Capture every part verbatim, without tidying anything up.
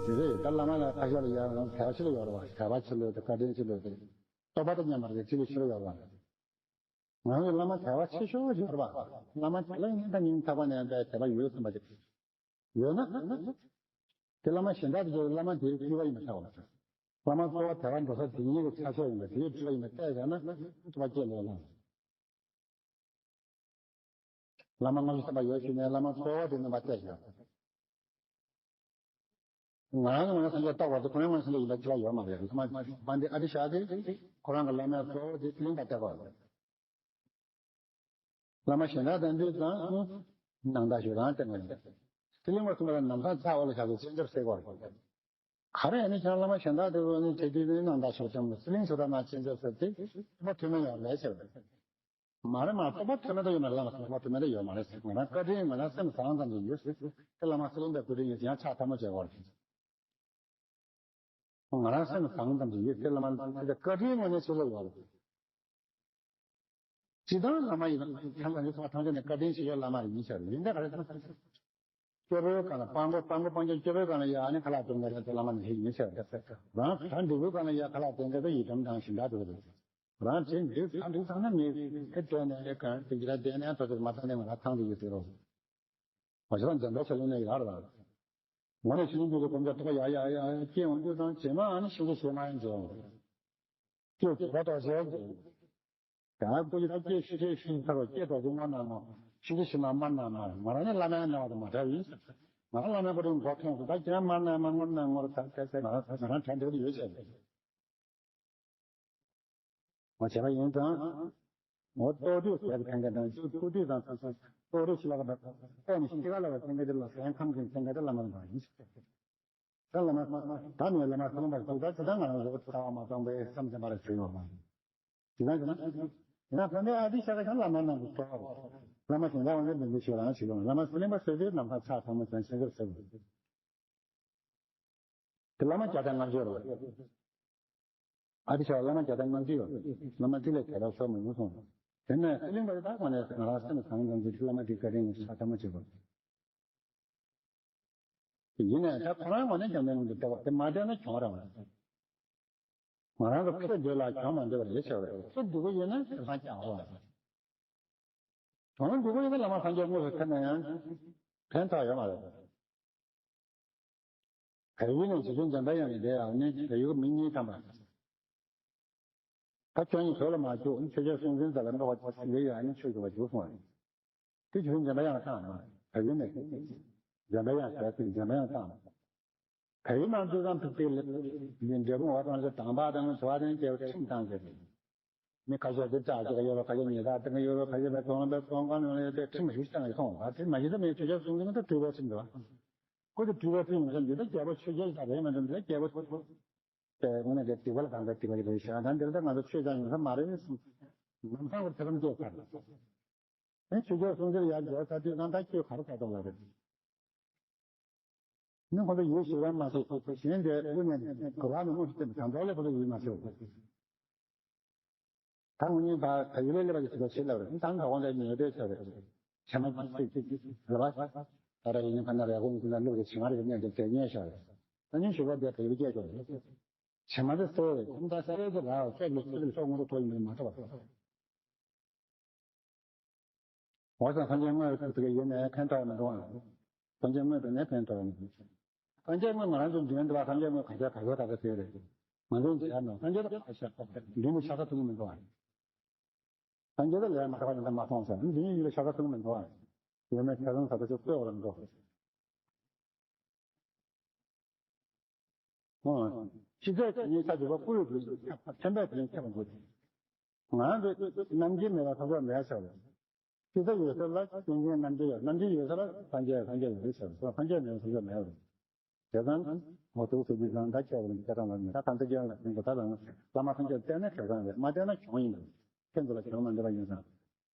དེ་རེད། ད་བླ་མ་ལ་ཁ་ཤས་ལ་ཡང་དད་པ་ཆེ་ལོས་ཡོད་རེད་བ། དད་པ་ཆེ་ལོས་དང་བཀའ་དྲིན་ཆེ་ལོས་དང་། རྟོགས་པ་དང་མཉམ་པ་རེད། ཆེ་ལོས་ཆེ་ལོས་ཡོད་རེད་བ། ང་ཚོའི་བླ་མ་དད་པ་ཆེ་ཤོས་ཡོད་རེད་བ། བླ་མ་དེ་ལ་ཡིན་ད་སྙིང་ཐག་པ་ནས་དད་པ་ཡོད་བསམ་པ་ཅིག་ཡོད་ན། དེ་བླ་མ་གཞན་དག་དེ་ཚོ་བླ་མ་དེའི་སྤྲུལ་པ་ཡིན་པ་ཆགས་པ། བླ་མ་གཙོ་བོ་དད་པ་འགྲོ་ས་དེ་ཉིད་ཀྱི་ཆ་ཤས་ཡིན་པ་དེའི་སྤྲུལ་པ་ཡིན་པ་བལྟས་བཞག་ན་ཐུབ་པ་སྐྱེ་ལོས་ལ། བླ་མ་ལྔ་བཅུ་ཐམ་པ་ཡོད་ཞུས་ནས་བླ་མ་གཙོ་བོ་དེ་རྣམ་པ་བལྟས་བཞག་ང་རང་ནི་ང་རང་སངས་རྒྱས་རྟོགས་པ་དེ་ཁོ་རང་ང་རང་སངས་རྒྱས་ཡིན་པ་ཁྱེད་ལ་ཡོད་མ་རེད། བླ་མ་མ་འདི་ཨ་ཏི་ཤ་དེ་ཁོ་རང་གི་བླ་མའི་གཙོ་བོ་དེ་ཚེ་རིང་པ་བལྟས་པ་རེད། བླ་མ་གཞན་དག་དང་འདྲ་ཙང་སྣང་དག་ཞུ་རང་བསྟན་པ་ཡིན། ཚེ་རིང་པ་གསུམ་པ་ལ་ནམ་མཁའ་མཐའ་འོག་ལ་བཞག་པའི་སྤྱན་ཆབ་ཟེར་བ་རེད། ག་རེ་ཡིན་ན་ཁྱེད་རང་བླ་མ་གཞན་དག་དེ་ཚོ་ནི་བྱེད་དུས་ནི་སྣང་དག་ཞུ་ཙམ་ཚེ་རིང་ཞུ་དག་ན་སྤྱན་ཆབ་ཟེར་དེ་མ་ཐུན་མིན་ཡང་མེད་ཟེར་བ་རེད། མ་རེད་མ་རེད། རྟོགས་པ་ཐོན་མེད་དུ་ཡོད་མ་རེད། བླ་མ་རྟོགས་པ་ཐོན་མེད་དུ་ཡོད་མ་རེད་ཟེར། ང་རང་བཀའ་དྲིན་ང་རང་སེམས་བཟང་ཙམ་ཞིག་ཡོད་ཟེར། དེ་བླ་མ་ཚེ་རིང་པའི་བཀའ་དྲིན་ཡོད་ཡང་ཕྱག་ཐལ་མོ་བྱེད་དགོས་རེད། ང་རང་སེམས་བཟང་ཙམ་ཞིག་ཡོད་དེ་བླ་མ་ཚེ་རིང་བཀའ་དྲིན་ངོ་ནས་ཆེ་ལོས་ཡོད་རེད། ཅི་ལྟར་བླ་མ་ཡིན་ན་ཁྱེད་རང་ཚོ་ཐམས་ཅད་ནས་བཀའ་དྲིན་ཆེ་ཡོད་བླ་མ་ཡིན་ཟེར་ཡིན་ད་ག་རེ་ཟེར། སྐྱོ་པོའི་སྒང་ལ་སྤྲང་པོ་སྤྲང་པོ་སྤང་རྒྱུ་སྐྱོ་པོའི་སྒང་ལ་ཡ་ཨ་ནི་ཁ་ལག་སྟོན་མཁན་དེ་བླ་མ་ནི་ཧེ་ཡིན་ཟེར། རང་གྲ་འགྲིག་པོའི་སྒང་ལ་ཡ་ཁ་ལག་སྟོན་མཁན་དེ་ཡི་དམ་དང་ཞིང་དག་དེ་རེད། རང་བྱེད་འདི་ཚང་འདི་ཚང་ན་མི་ཨེ་བསྡད་ནས་ཨེ་གང་དེ་འདྲ་བསྡད་ནས་ཐོ་ཐོ་མ་ཐང་ནས་ང་རང་ཐང་དུ་ཡོད་ཟེར་རོ། མ་བྱེད་པ་འཇམ་པའི་ཆ་ལུང་ནས་ཡར་ལ། ངོ་ནས་ཤིང་འདུས་ཀྱི་སྒོམ་ཆ་ཐོག་ཡ་ཡ་ཡ་ཡ་སྐྱེ་འོང་དུས་ཙང་བྱེ་མ་ཨ་ནི་ཤིང་འདུས་བྱེ་མ་ཡིན་ཟེར། སྐྱེ་བྱེ་བ་དོ་ཟེར་ཟེར། ཡང་ཁོ་ཡི་ཐབས་སྐྱེ་ཤི་ཤི་ཤི་ཐར་བ་སྐྱེ་དོ་ཟེར་ངོ་ན་ངོ་ཤི་ཤི་ཤི་མ་མ་ན་མ་ང་རང་ནི་བླ་མའི་ན་བ་དང་མ་འདྲ་བ་ཡིན། ང་རང་བླ་མའི་གོ་རིམ་འགོ་ཐོན་སོང་ད་ཁྱེད་རང་མ་ན་མ་ངོ་ན་ངོ་ར་ཐར་ཐར་ཐར་ང་རང་ང་རང་དྲན་འདོད་ཡོད་ཟེར། ང་བྱས་པ་ཡིན་ཙང་། ངོ་ཏོག་ཏོག་ཟེར་ཕན་ག་དང་ཅུ་ཏུ་ཏུ་དང་ཚང་ཚང་ཏོག་རེ་ཞིག་ལ་ག་ཏོག་ནི་ཤི་ག་ལ་བ་ཕན་ག་དེ་ལ་སེང་ཁམས་ཀྱི་ཕན་ག་དེ་ལ་མ་རུང་བ་ཡིན། ད་བླ་མ་ད་ནི་བླ་མ་གསུངས་པར་ཐུགས་ད་ཅི་ད་ང་རང་ལོག་ལྟ་བ་མ་གཏོང་པའི་བསམ་བྱས་པ་རེ་བྱས་ཡོད་མ་རེད། ཅི་ད་ཅི་ད་ཡིན་ན་ཕན་པའི་ཨ་ཏི་ཤ་ག་ཤ་བླ་མ་རྣམས་ཀྱི་ཐོག་བླ་མ་གཞན་དག་བ་ནི་མི་འདི་ཤོད་རང་བྱེད་ཡོང་བླ་མ་སེམས་ལེན་པ་སོ་སོའི་ནམ་མཁའ་ཚ་ཐང་མོ་ཅན་ཤེས་སོ་སོ། དེ་བླ་མ་བརྒྱ་དང་ལྔ་བཅུ་རེད། ཨ་ཏི་ཤ་བླ་མ་བརྒྱ་དང་ལྔ་བཅུ་ཡོད། བླ་མ་དེ་ལས་ག་ལ་སོགས་མི་ཡོང་སོང་། དེ་ནས་ཚེ་རིང་པ་དེ་དག་ངོ་ནས་ང་རང་སེམས་གང་གང་གི་བླ་མ་དེ་བཀའ་དྲིན་ངས་ཤ་ཐ་མ་བྱེད་དགོས། ཡིན་ནའི་ད་ཁོ་རང་ངོ་ནས་ཀྱང་མེད་ངོ་འདི་ལྟ་བ་དེ་མ་བསྡད་ན་གྱོང་རང་། ང་རང་གི་ཁེ་འདོད་ལ་གྱོང་མ་འདོད་པ་རེད་ཤག་རེད། ཁེ་སྡུག་པོ་ཡིན་ན་དེ་སང་ཀྱང་འོ། གྱོང་སྡུག་པོ་ཡིན་ན་བླ་མ་སངས་རྒྱས་དངོས་སུ་ཐེབས་ན་ཡང་ཕན་ཐོགས་ཡོད་མ་རེད། བལ་ཡུལ་ནས་རྗེ་བཙུན་འཇམ་དཔལ་དབྱངས་ཀྱིས་འདིར་ཡང་ནི་བལ་ཡུལ་གྱི་མི་གཉིས་ཐམ་པ། ད་ཁྱོད་གཉིས་བོད་ལ་མ་བཅུག་ཆོས་རྒྱལ་སྲོང་བཙན་རྩ་ལ་འགྲོ་བ་ཡོད་ཡ་ནི་ཆོས་ཞུ་བ་བཅུག་སོང་བ། དེ་རྗེ་བཙུན་འཇམ་དཔལ་དབྱངས་བཏང་ན་བལ་ཡུལ་ནས་འཇམ་དཔལ་དབྱངས་ཟེར་ཚིག་འཇམ་དཔལ་དབྱངས་བཏང་ན། བལ་ཡུལ་ནང་དུ་ཙམ་ཕུག་པའི་ལས་འབྲས་བུ་བ་དང་ལས་དང་པ་དང་དུ་བ་དང་སྐྱེ་བ་ཁྲིམས་བཏང་ཟེར། མི་ཁ་ཤས་དེ་ལྕགས་ཀྱི་ཡོད་རོ་ཁ་ཤས་ཉེས་དག་སྟེང་གི་ཡོད་རོ་ཁ་ཤས་པའི་ཚོང་པའི་ཚོང་ཁང་ནང་ལ་ཡོད་པའི་ཁྲིམས་རིགས་དང་ཡོད་སོང་བ་དེ་མ་གཞི་ད་མི་ཆོས་རྒྱལ་གསུང་གི་མི་ད་སྤྲུལ་པའི་ཁྲིམས་འདུག་བ། ཁོ་ཚོ་སྤྲུལ་པའི་ཁྲིམས་ཡིན་ས་འདི་ལྟ་རྒྱལ་པོ་ཆོས་རྒྱལ་ས་རེད་མ་འདུག་འདི་ལྟ་རྒྱལ་པོ་ཆོས་རྒྱལ་དེ་དངོས་གནས་དེ་སྤྲུལ་པ་ལ་གང་ག་སྤྲུལ་པ་ཡིན་པའི་ཤ་ད་འདི་ལྟ་ང་ཚོ་ཆོས་རྒྱལ་ཡིན་ས་མ་རེད། ནམ་སང་བར་ཚེ་རིང་སྐྱེས་ཚར། ཨེ་ཆོས་རྒྱལ་སྲོང་བཙན་ཡར་རྒྱལ་ཚར་དུས་ཙང་ད་ཁྱོད་ག་རེ་ག་རེ་གཏོང་བ་རེད། ནི་ཁོ་ཚོ་ཡིད་ཞིག་རང་མ་ཤེས་གཞན་དེ་དབུ་ནས་ག་བ་ནས་དངོས་སུ་བསྟན་པ་དང་ཐོག་ལས་ཁོ་ཚོ་ཡིད་མ་ཆེས། ད་ངོ་ཉིད་ད་ག་ཡུལ་ལས་སླེབས་པ་ཞིག་ཞིག་ལ་བྱེད་ལབ་རེད། ད་ག་འོང་ད་ཉེས་པའི་ཆ་རེད། བྱེ་མ་གཅིག་གཅིག་གཅིག་རེད་བ། ད་ར་ཡིན་ཕ་ན་རེ་ཧོང་ཀུན་ལ་བླུག་རེ་བྱེ་མ་རེ་གཉིས་དེ་དེ་ཉེས་བཞག་རེད། ད་ཉིན་ཞུ་བ་དེ་ག་ཡུལ་སྐད་ཆ་རེད། བྱེ་མ་དེ་གསོ་རེད། ཁྱིམ་ད་ས་རེད་དེ་ར་བ་ཁྱོད་ལུག་ཁྱོད་ལུག་སོགས་ངོ་རུ་ཐོག་ཡིན་པ་མ་གཏོགས། འོ་ཙང་སངས་རྒྱས་དངོས་ཐུག་ཐུག་ཡིན་ནའི་ཕན་ཐོགས་མི་འདུག་ཨ། སངས་རྒྱས་དངོས་དུ་ནས་ཕན་ཐོགས་མི་འདུག་སངས་རྒྱས་དངོས་ང་རང་ཚོ་མདུན་དུ་བ་སངས་རྒྱས་དངོས་ག་ཚད་ག་ཚོད་ག་ཚད་ཟེར་རེད། ང་ཚོ་མཇལ་ནོ་སངས་རྒྱས་ད་ག་ཤ་མདུན་དུ་ཤ་ཁ་ཐུག་མི་འདུག་ཨ། སངས་རྒྱས་ད་ལས་མ་ཐག་པ་ཡིན་ད་མ་མཐོང་ཟེར་མདུན་ཡུལ་ལ་ཤ་ཁ་ཐུག་མི་འདུག་ཨ། ཡོད་མེད་ཆ་ཚང་ས་ད་ཆོག་ལྟོས་བར་འགྲོ། ཨོ། ཕྱི་ཚེས་དེ་ཉིད་ས་འཇུག་པ་ཀུ་རུ་དུ་ཁྱབ་པ་ཐེམ་པས་དེ་ཉིད་ཁྱབ་པ་འགོད། ང་ཚོས་རྣམ་འགྱུར་མེད་པ་ཐོབ་ཐབས་མེད་ཟེར་བ། ཕྱི་ས་ཡོད་ས་ལ་ཀུན་མཁྱེན་རྣམ་འགྱུར་ཡོད། རྣམ་འགྱུར་ཡོད་ས་ལ་སངས་རྒྱས་སངས་རྒྱས་ཡོད་ཟེར་བ། སངས་རྒྱས་མེད་པ་ཐོབ་ཐབས་མེད་རེད། དེ་ཙང་ངོ་ཐུག་ཟེར་རྒྱུ་ཙང་ད་ཁྱེད་རང་སྐད་གྲགས་ལ་ད་ཐམས་ཅད་ཀྱང་ལ་ཟིན་གོ་ད་ལ་བླ་མ་སངས་རྒྱས་བསྟེན་ན་ཁེ་བཟང་རེད། མ་བསྟེན་ན་གྱོང་ཡིན་པ། ཁྱེད་ཚོ་ལ་གྱོང་མ་འདེབས་པ་ཡིན་ཙང་།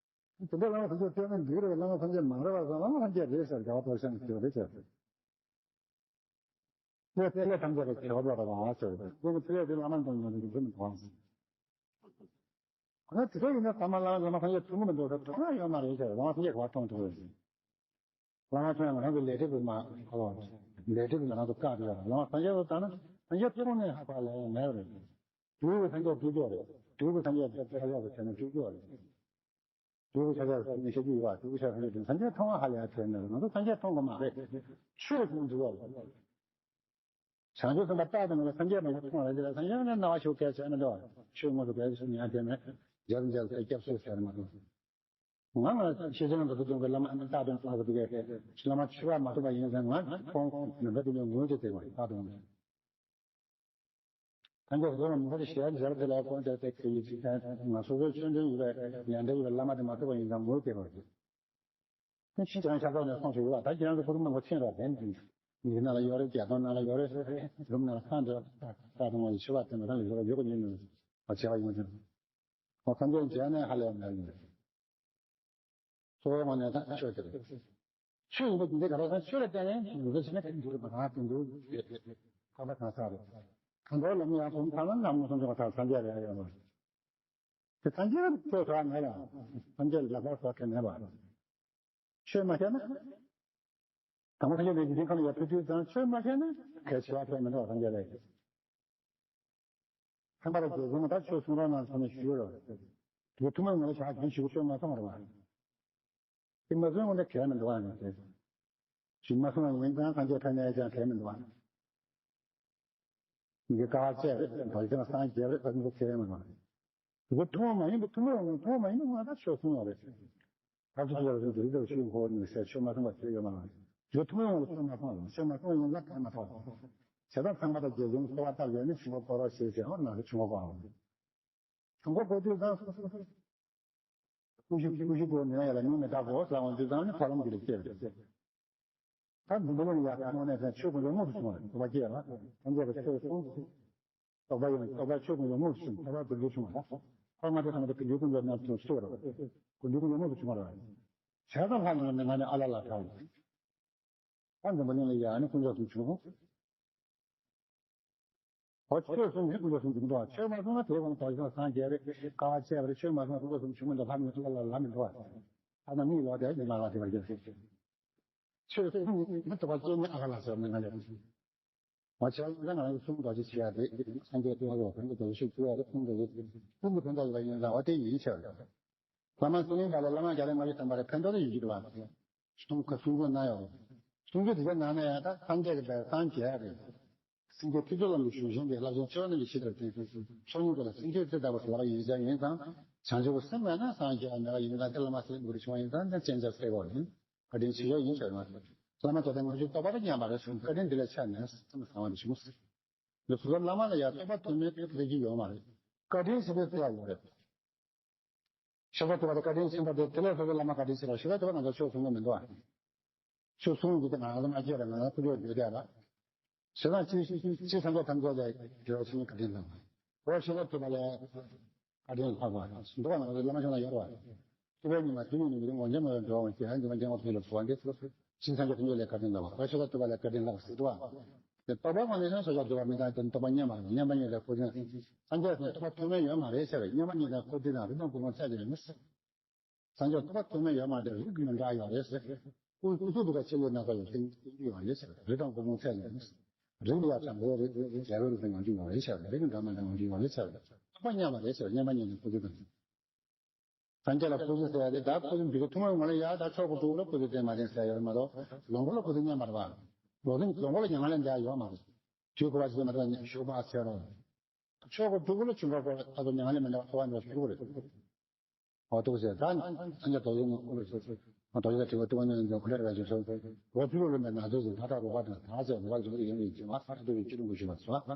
དེ་འདྲ་བླ་མ་སངས་རྒྱས་བསྟེན་ན་འགྲིག་རེད། བླ་མ་སངས་རྒྱས་མ་རེད་པ་ཟེར། བླ་མ་སངས་རྒྱས་རེད་ཟེར་རྒྱལ་བ་ཐོག་ཤང་གི་རེད་ཟེར། ཚེ་ཚེ་ཐམས་ཅད་ལ་ཁྱད་པར་འགྲོ་བ་ཟེར། ཁྱེད་ཀྱི་ཚེ་དེ་བླ་མ་དང་ཉམས་ཀྱི་རྒྱུ་མི་མཐོང་། ཁོ་ན་དེ་ཚོ་ཡིན་ན་ཐ་མ་བླ་མ་བླ་མ་སངས་རྒྱས་མཐོང་གི་མི་འདུག་ཟེར། མཐོང་ཡ་ཡོད་མ་རེད་ཟེར། བླ་མ་སངས་རྒྱས་ག་པར་མཐོང་ཐུབ་རེད་ཟེར། བླ་མ་མཐོང་ཡ་ང་རང་གི་ལས་འབྲས་དེ་མ་ཁོ་ལ་ ལས་སྒྲིབ་ལ་ང་ཚོ་བཀག་ཡོད་རེད། ལམ་སངས་རྒྱས་སུ་བཏང་ན་སངས་རྒྱས་མཐོང་ནས་ཧ་པ་ལས་མེད་རེད། དུས་ཀྱི་སངས་རྒྱས་སྤྲུལ་སྐྱོ་རེད། དུས་ཀྱི་སངས་རྒྱས་ཆ་ཤས་སུ་བྱས་ན་སྤྲུལ་སྐྱོ་རེད། དུས་ཀྱི་ཆ་ཤས་སུ་ཆ་ཤས་ཡོད་པ། དུས་ཀྱི་ཆ་ཤས་སུ་སངས་རྒྱས་མཐོང་བ་ཧ་ལས་ཡ་ཐེབས་ནས་ང་ཚོ་སངས་རྒྱས་མཐོང་དགོས་མ་རེད། ཆོས་གསུང་འདུག་བ། བྱང་ཆུབ་སེམས་དཔའ་རྟག་ཏུ་ངུ་བས་སངས་རྒྱས་མ་ཞིག་མཐོང་བ་རེད། དེ་ལ་སངས་རྒྱས་ནི་སྣང་བ་ཤོར་སྐད་ཆ་མི་འདུག་བ། ཆོས་དངོས་སུ་གལ་སྲིད་ཉན་དེ་ནས་རྒྱབ་རྒྱབ་སྐྱབས་སུ་ཟེར་མ་གཏོགས། ང་ང་ཤེས་བྱ་འགྲོ་དུ་དུང་གི་བླ་མ་ཨ་ནི་རྟག་ཏུ་ལྷག་ཏུ་གི་བླ་མ་ཆོས་པ་མ་ཐུབ་པ་ཡིན་ཟེར་ང་ཁོང་ཁོང་མི་འདྲ་དུ་ལས་ངུ་དེ་དེ་བ་རྟག་ཏུ་ངུ། ཐང་ག་གོ་མི་ཁ་ཞལ་ཞལ་དེ་ལ་ཁོང་དེ་དེ་ཁེ་ཡི་ཅི་ཐན་ང་སོ་སོའི་ཆོས་འབྲེལ་ཡོད་པའི་ཡན་དེ་ཡོད་པའི་བླ་མ་དེ་མ་ཐུབ་པ་ཡིན་ཙང་ངུ་དེ་བ་རེད། ཁྱེད་ཅང་ཤ་ཚ་ནས་སོང་ཞིག་ཡོད་པ་ད་ཁྱེད་རང་ཚོ་ཁོ་རང་མང་པོ་ཕྱིན་རོགས་དེ་ཡིན་ན་ལ་ཡོད་རེད། རྒྱ་སྟོང་ན་ལ་ཡོད་རེད། རུམ་ན་ལ་ཁང་དུ་ད་དུང་བ་ཡི་ཆུ་བ་དེ་ང་རང་ལ་ཡོད་རེད། ཡོད་གི་ཉིན་ནས་བ་བྱེད་པ་ཡིན་ཙང་བ་ཁང་ཚན་བྱས་ནས་ཧ་ལས་མེད་ཡིན། གཙོ་བོ་ངོས་ནས་ད་ཆོས་དེ་རེད། ཆོས་ཡིན་པ་འདི་ག་རེ་ཟེར་ཆོས་ལ་བརྟེན་ནས་འདུལ་ཟེར་ན་ག་འདུལ་མ་རང་དེ་འདུལ་ཁ་པ་གང་ཟག་རེད། གང་ལྟར་ལམ་ཡང་གོམས་ཁ་ལ་ལམ་ངོ་སོང་ཆོག་ས་སངས་རྒྱས་རེད་ཡོད་མ་རེད། དེ་སངས་རྒྱས་ལ་ཆོས་ཟེར་བ་ང་ལ་སངས་རྒྱས་ལ་ལག་པ་ཟེར་ག་མེད་པ། ཆོས་མ་བཤད་ན། དང་པོ་སངས་རྒྱས་ལས་འཇིག་རྟེན་ཁམས་ལ་ཡར་ཕེབས་དུས་ཙང་ཆོས་མ་བཤད་ན་གལ་ཆེ་བ་ཐོན་མི་འདུག་སངས་རྒྱས་ལས། ཚངས་པ་དང་རྒྱལ་བྱུང་ད་ཆོས་གསུང་རོགས་གནང་ཟེར་ནས་ཞུས་རོགས། དེ་ཐུགས་སྨོན་ངོ་ལ་བཞག་གིན་ཞུ་ཆོས་མ་གསུང་བར་བ། དེ་མ་གསུང་ངོ་ལ་གལ་མི་འདུག་ཨ་ནི་དེ། ཞུ་མ་གསུང་བ་ཡིན་ཙང་སངས་རྒྱས་ཕེབས་ནས་ཀྱང་གལ་མི་འདུག་ཨ། མི་དཀའ་བ་སྤྱད་རེད། བར་ཆད་སངས་རྒྱས་རེད། ཨ་ནི་ཁེ་རེ་མི་འདུག་ཨ། དེ་ཐུགས་སྨོན་མ་ཡིན་པ་ཐུགས་སྨོན་ཐུགས་སྨོན་མ་ཡིན་པ་ང་ད་ཆོས་གསུང་བ་རེད། ད་ཚོ་ཚོ་རེ་འདུག་ཚོ་ཤིང་ཧོ་ནི་སེ་ཆོས་མ་གསུང་བ་ཚོད་ཡོད་མ་རེད། ཡོད་ཐུབ་ཡོང་བ་ཆོས་མ་གསུང་བ་ཆོས་མ་གསུང་ཡོང་ན་གང་མ་ཐོག་བྱས་ཙང་ཚངས་པ་དང་རྒྱལ་བྱུང་གསོལ་བ་བཏབ་ཡོད་ནི་ཆུང་བ་པོ་རོ་ཞེས་ཟེར་ཧོ་ན་རེ་ཆུང་བ་པོ་ཨང་། ཆུང་བ་པོ་དུས་ཙང་སོ་སོ་སོ་སོ་ཀུ་ཤུ་ཀུ་ཤུ་པོ་ནི་ཡ་ལ་ནི་མི་ད་གོ་ས་འོང་དུས་ཙང་ནི་ཁོ་རང་གི་ལ་སྐྱེས་རེད། ད་འཛམ་བུ་གླིང་ལ་ཡ་ཁ་ནོ་ནས་ཆོས་ཀུན་ལ་དངོས་སུ་བྱུང་བ་རེད། ཐོབ་པ་སྐྱེས་ལ་ཐམས་ཅད་ལ་ཆོས་གསུངས། རྟོགས་པ་ཡང་རྟོགས་པ་ཆོས་ཀུན་ཡོད་མོད་གསུམ་རྟོགས་པ་ཀུན་འདུས་བྱུང་བ། ཐོག་མ་དེ་ཐོག་མ་དེ་ཀུན་འདུས་ཀུན་འདུས་རྣམས་ཀུན་སྟོར་བ། ཀུན་འདུས་ཀུན་འདུས་མོད་བྱུང་བ་རེད། བྱས་ཙང་ལྷ་ཡིན་ནི་ང་ནི་ཨ་ལ་ལ་ཐལ། ད་འཛམ་བུ་གླིང་ལ་ཡ་ནི་དཀོན་མཆོག་གསུམ་བྱུང་། ཧོ་ཆོས་གསུམ་ནི་དཀོན་མཆོག་གསུམ་བྱུང་འདུག་ཆོས་མ་གསུངས་ན་དེའི་དབང་དུ་ཞིང་སངས་རྒྱས་རེད། དཀའ་བ་སྤྱད་པ་རེད། ཆོས་མ་གསུངས་ན་དཀོན་མཆོག་གསུམ་བྱུང་མི་འདུག་ལྷ་མི་ལ་ལ་ལ་མི་འདུག་ཨ་ན་མིའི་ལོ་དེ་ཡིན་ལ་ལ་དེ་བ་རྒྱལ་སྲིད། ཆོས་གསུམ་ནི་དུ་བ་སྐྱེ་ནི་ཨ་ག་ལ་ཟེར་ནི་ང་ལས། མ་བྱས་ལ་ང་རང་གི་གསུང་རྡོ་རྗེ་ཆེ་ཡ་རེད། སངས་རྒྱས་ཀྱི་ཐུགས་ཀྱི་བར་དུ་ཐུགས་རྡོ་རྗེ་ཆེ་ཡ་རེད། ཐུགས་རྡོ་རྗེ་ཀུན་གྱི་ཕན་བཏགས་ཡིན་ཙང་བ་དེ་ཡིན་ཕྱིར། བླ་མ་སེང་གེ་ལ་བླ་མ་རྒྱ་རས་མ་ཡི་བསྟན་པ་རེད། ཕན་ཐོགས་དེ་ཡོད་ཀྱི་རེད་བ། གསུང་ཁ་གསུང་རྒྱུ་ན་ཡོད། གསུང་རྒྱུ་དེ་ཚོ་ནང་ནས་ཡང་ད་སངས་རྒྱས་ཀྱི་བར་སངས་རྒྱས་རེད། སེང་གེ་ཐུགས་རྗེ་ལམ་དུ་ཞུགས་ཤིང་གི་བསླབ་བྱའི་ཆོས་རྣམས་ཀྱི་ཕྱི་དར་ཏེ་ཕྱོགས་གཉིས་ཀྱི་ལ་སེང་གེ་རྩེ་ལྟ་བུ་ལག་པ་ཡིན་ཟེར་ཡིན་ཙང་བྱང་ཆུབ་སེམས་མེད་ན་སངས་རྒྱས་མེད་པ་ཡིན་ཙང་དེ་བླ་མ་སེང་གེ་བྱུང་བ་ཡིན་ཙང་དེ་སྤྱན་ཆབ་སེ་གོ་ཡིན། བཀའ་དྲིན་ཆེ་ཡོད་ཡིན་ཟེར་མ་ཟེར། བླ་མ་དེ་ལྟར་ང་ཚོའི་རྟོགས་པ་དང་མཉམ་པ་རེད་གསུངས། བཀའ་དྲིན་འདི་ལས་ཆ་ནས་སེམས་བཟང་བ་འདི་བྱུང་ཟེར། འདི་སོ་སོ་བླ་མ་ལ་ཡང་རྟོགས་པ་ཐོན་མེད་དེ་ལས་ཀྱི་ཡོད་མ་རེད། བཀའ་དྲིན་ཆེ་བའི་རྩེ་ཡ་ཡོད་རེད། ཤེས་རབ་ཐོབ་པ་དང་བཀའ་དྲིན་ཆེན་པོ་དེ་དེ་ལས་སོ་སོ་བླ་མ་བཀའ་དྲིན་ཆེ་བ། ཤེས་རབ་ཐོབ་པ་ང་ཚོ་ཆོས་གསུང་གི་མི་འདུག་ཨ། ཆོས་གསུང་གི་དེ་ང་ཚོ་མ་སྐྱེས་ར་ང་ཚོ་ཁུ་ལུ་ཡོད་དེ་ར། ཞེ་སྡང་ཅི་ཅི་སངས་རྒྱས་ཐམས་ཅད་ལས་དེ་བ་ཆེན་བཀའ་དྲིན་དང་། འོ་ཤེས་རབ་ཐོབ་པ་ལས། བཀའ་དྲིན་ལྷག་པ་འདུག་བ། ང་ཚོ་བླ་མ་ཆུང་ལ་ཡོད་རེད་བ། ཐུབ་པའི་ཉི་མ་དུས་ཉིད་ནས་མི་རིང་ངོ་འཇམ་མ་ཡོང་འགྲོ་བ་ཞེས་ཧང་གི་མ་འཇམ་བ་ཐུབ་ལ་ཐུབ་པ་འདི་ཚོ་ཤིང་སངས་རྒྱས་ཐུབ་ལས་བཀའ་དྲིན་ལྷག་པ། བཀའ་ཤོད་ཐུབ་པ་ལས་བཀའ་དྲིན་ལྷག་ཟེར་འདུག་བ། དེ་རྟོགས་པ་ངོ་ནས་ཤོད་ཤོད་འགྲོ་བ་མི་དང་དེ་རྟོགས་པ་མཉམ་པ་མཉམ་པ་ཉིད་ལ་བཀའ་དྲིན། སངས་རྒྱས་ཀྱི་རྟོགས་པ་ཐོགས་མེད་ཡོད་མ་རེད་ཟེར་བས། མཉམ་པ་ཉིད་ལ་བཀའ་དྲིན་དང་རིགས་དང་གོ་འཕང་ཚད་ཀྱི་ཡོད་མི་སྲིད། སངས་རྒྱས་རྟོགས་པ་ཐོགས་མེད་ཡོད་མ་རེད། རིགས་མི་འདྲ་ཡོད་རེད་ཟེར། ཀུན་ཀུན་རྫོབ་ཏུ་ཀ་ཆེ་ལོས་ན་ཀ་ཡོད་ཏིང་ཏིང་ཡོད་རེད་ཟེར། རིགས་དང་གོ་འཕང་ཚད་ཡོད་མི་སྲིད། རིགས་ལ་ཡ་ཙམ་རེད་རེད་རེད་རྒྱལ་བའི་རིགས་དང་ཡང་འཇུག་ཡོད་རེད་ཟེར། རིགས་འདྲ་མི་འདྲ་ཡང་འཇུག་ཡོད་རེད་ཟེར། རྟོགས་པ་མཉམ་པ་རེད་ཟེར། མཉམ་པ་ཉིད་ནས་ཀུན་རྫོབ་ཏུ། སངས་རྒྱས་ལ་སྐུ་ཚེ་ཟེར་ཡ་དེ་ད་སྐུ་ཚེ་འདི་ག་ཐུན་མོང་མ་ལ་ཡ་ད་ཆོས་སྐུ་དྲུག་ལ་སྐུ་ཚེ་དེ་མ་བསྟན་ཟེར་ཡ་ཡོད་མ་གཏོགས་ལོངས་སྐུ་ལ་སྐུ་ཚེ་མཉམ་པ་རེད་བ། ལོངས་སྐུ་ལོངས་སྐུ་ལ་མྱ་ངན་ལས་འདས་ཡ་ཡོད་མ་རེད། དུས་འཁོར་བ་ཞིག་མ་གཏོགས་བཞུགས་པ་ཟེར་རོ། ཆོས་སྐུ་དྲུག་ལ་ཆུ་འགོ་སྐོར་ད་དུ་མྱ་ངན་ལས་མི་འདའ་བ་ཐོབ་པ་འདྲ་ཞིག་རེད། འོ་ཐུགས་ཟེར་ད་སངས་རྒྱས་རྡོ་རྗེ་ངོ་སྐུ་ལ་ཞུ་ཚུལ། རྡོ་རྗེ་ལ་དྲི་བ་ལྟ་བ་ནི་འདི་ཁོ་ལས་ར་ཞུ་ཚུལ། འོ་ཐུགས་ལ་མེད་ན་ཚོད་ཟེར་ད་ལྟ་རོགས་པ་དང་ད་ཟེར་རོགས་པ་ཞུ་ཡོང་ཡིན་གྱི་མ་ས་ཐུགས་ཀྱི་ཅི་ལུང་གི་ཞུ་བ་ཚོ། ད་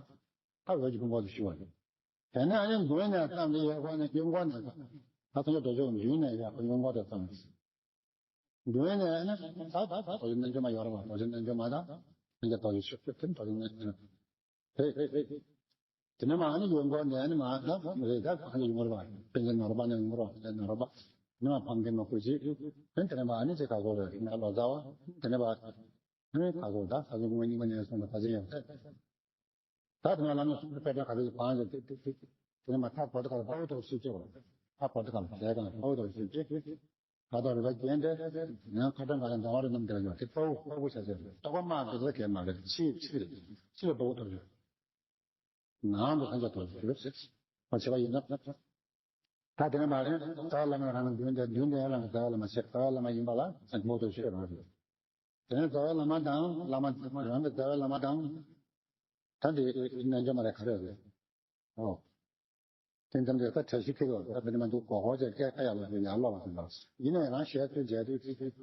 འོད་ཀྱི་ཕུང་པོ་དུ་ཞུ་བ་རེད། དེ་ནས་ཨ་ནི་མདུན་ནས་བརྩམས་ཏེ་ཡོད་ཁོ་ནས་གཡོན་སྐོར་ནས་ད་སངས་རྒྱས་རྡོ་རྗེ་མདུན་ནས་ཡར་གཡོན་སྐོར་དུ་བརྩམས། མདུན་ནས་ཨ་ནི་ད་ད་ད་རྡོ་རྗེ་རྣལ་འབྱོར་མ་ཡོད་རེད་བ། རྡོ་རྗེ་རྣལ་འབྱོར་མ་དང་སངས་རྒྱས་རྡོ་རྗེ་ཆོས་སྐྱོང་དེ་རྡོ་རྗེ་རྣལ་འབྱོར་རེད་རེད་རེད། དེ་ནས་མ་ཨ་ནི་གཡོན་སྐོར་ནས་ཨ་ནི་མ་ད་རེད་ད་གང་ཡོང་རེད་བ། པཎ་ཆེན་ནོར་བུ་པ་ནས་ཡོང་རེད་བ། པཎ་ཆེན་ནོར་བུ་པ། དེ་ནས་མ་ཕམ་མཁན་མ་སྐུ་མཁྱེན། དེ་ནས་མ་ཨ་ནི་ཅིག་ག་གོ་རེད་ན་ལོ་ཙཱ་བ། དེ་ནས་མ་ཨ་ནི་ག་གོ་ད་ས་ཆུ་ཀུན་དབྱངས་གཉིས་པ་ནས་སོང་བ་ད་ཅི་ཡང་ཐད། ད་དེ་ནས་བླ་མའི་གསུང་དཔེ་ཆ་ག་ཚོད་ཅིག་བང་ཞིག་ཏིག་ཏིག་ཏིག་དེ་ནས་མ་ཐག་བོ་ཏི་ཁ་ལ་དཔའ་བོ་ཏོག་ཞིག་སྐྱེ་བ། ཐག་བོ་ཏི་ཁ་ལ་ཟས་གང་དཔའ་བོ་ཏོག་ཞིག་སྐྱེ། ཁ་དོག་རིག་པ་རྒྱན་ཏེ། ཡང་ཁ་གྲངས་ཁ་གྲངས་འདྲ་བ་རེ་རྣམས་དེ་ལ་ཡོད་དེ་དཔའ་བོ་དཔའ་བོ་བྱ་ཟེར། རྟོག་པ་མ་འདུག་ས་གས་མ་རེད། ཕྱི་ཕྱི་རེད། ཕྱི་ལ་དཔའ་བོ་ཐོབ་ཡོད། ནང་དུ་ལྷན་ཅིག་ཐོབ་ཡོད་ཟེར། བྱས་པ་ཡིན་ན། ད་དེ་ནས་མ་རེད། རྩ་བ་བླ་མ་རང་གི་མདུན་དེ་མདུན་དེ་རང་གི་རྩ་བ་བླ་མ་ཆེ། རྩ་བ་བླ་མ་ཡིན་པ་ལ་སེམས་མོ་ཐོབ་ཤེས་རང་རེད། དེ་ནས་རྩ་བའི་བླ་མ་དང་བླ་མ་རང་གི་རྩ་བའི་བླ་མ་དང་། ད་འདི་རྣལ་འབྱོར་མ་རེད་ག་རེ་རེད། ཨོ། དེ་ཙམ་རེད། ད་བཀྲ་ཤིས་འཁྱིལ་བ་ད་དེ་མ་འདུག་གོ་གོ་ཅེས་སྐད་ཁ་ཡག་ལ་ཡར་ལོག་པ་ཟིན་པ། ཡིན་ན་ཡང་ཞལ་ཐོས་མཇལ་དུས་ཚིག་ཚིག་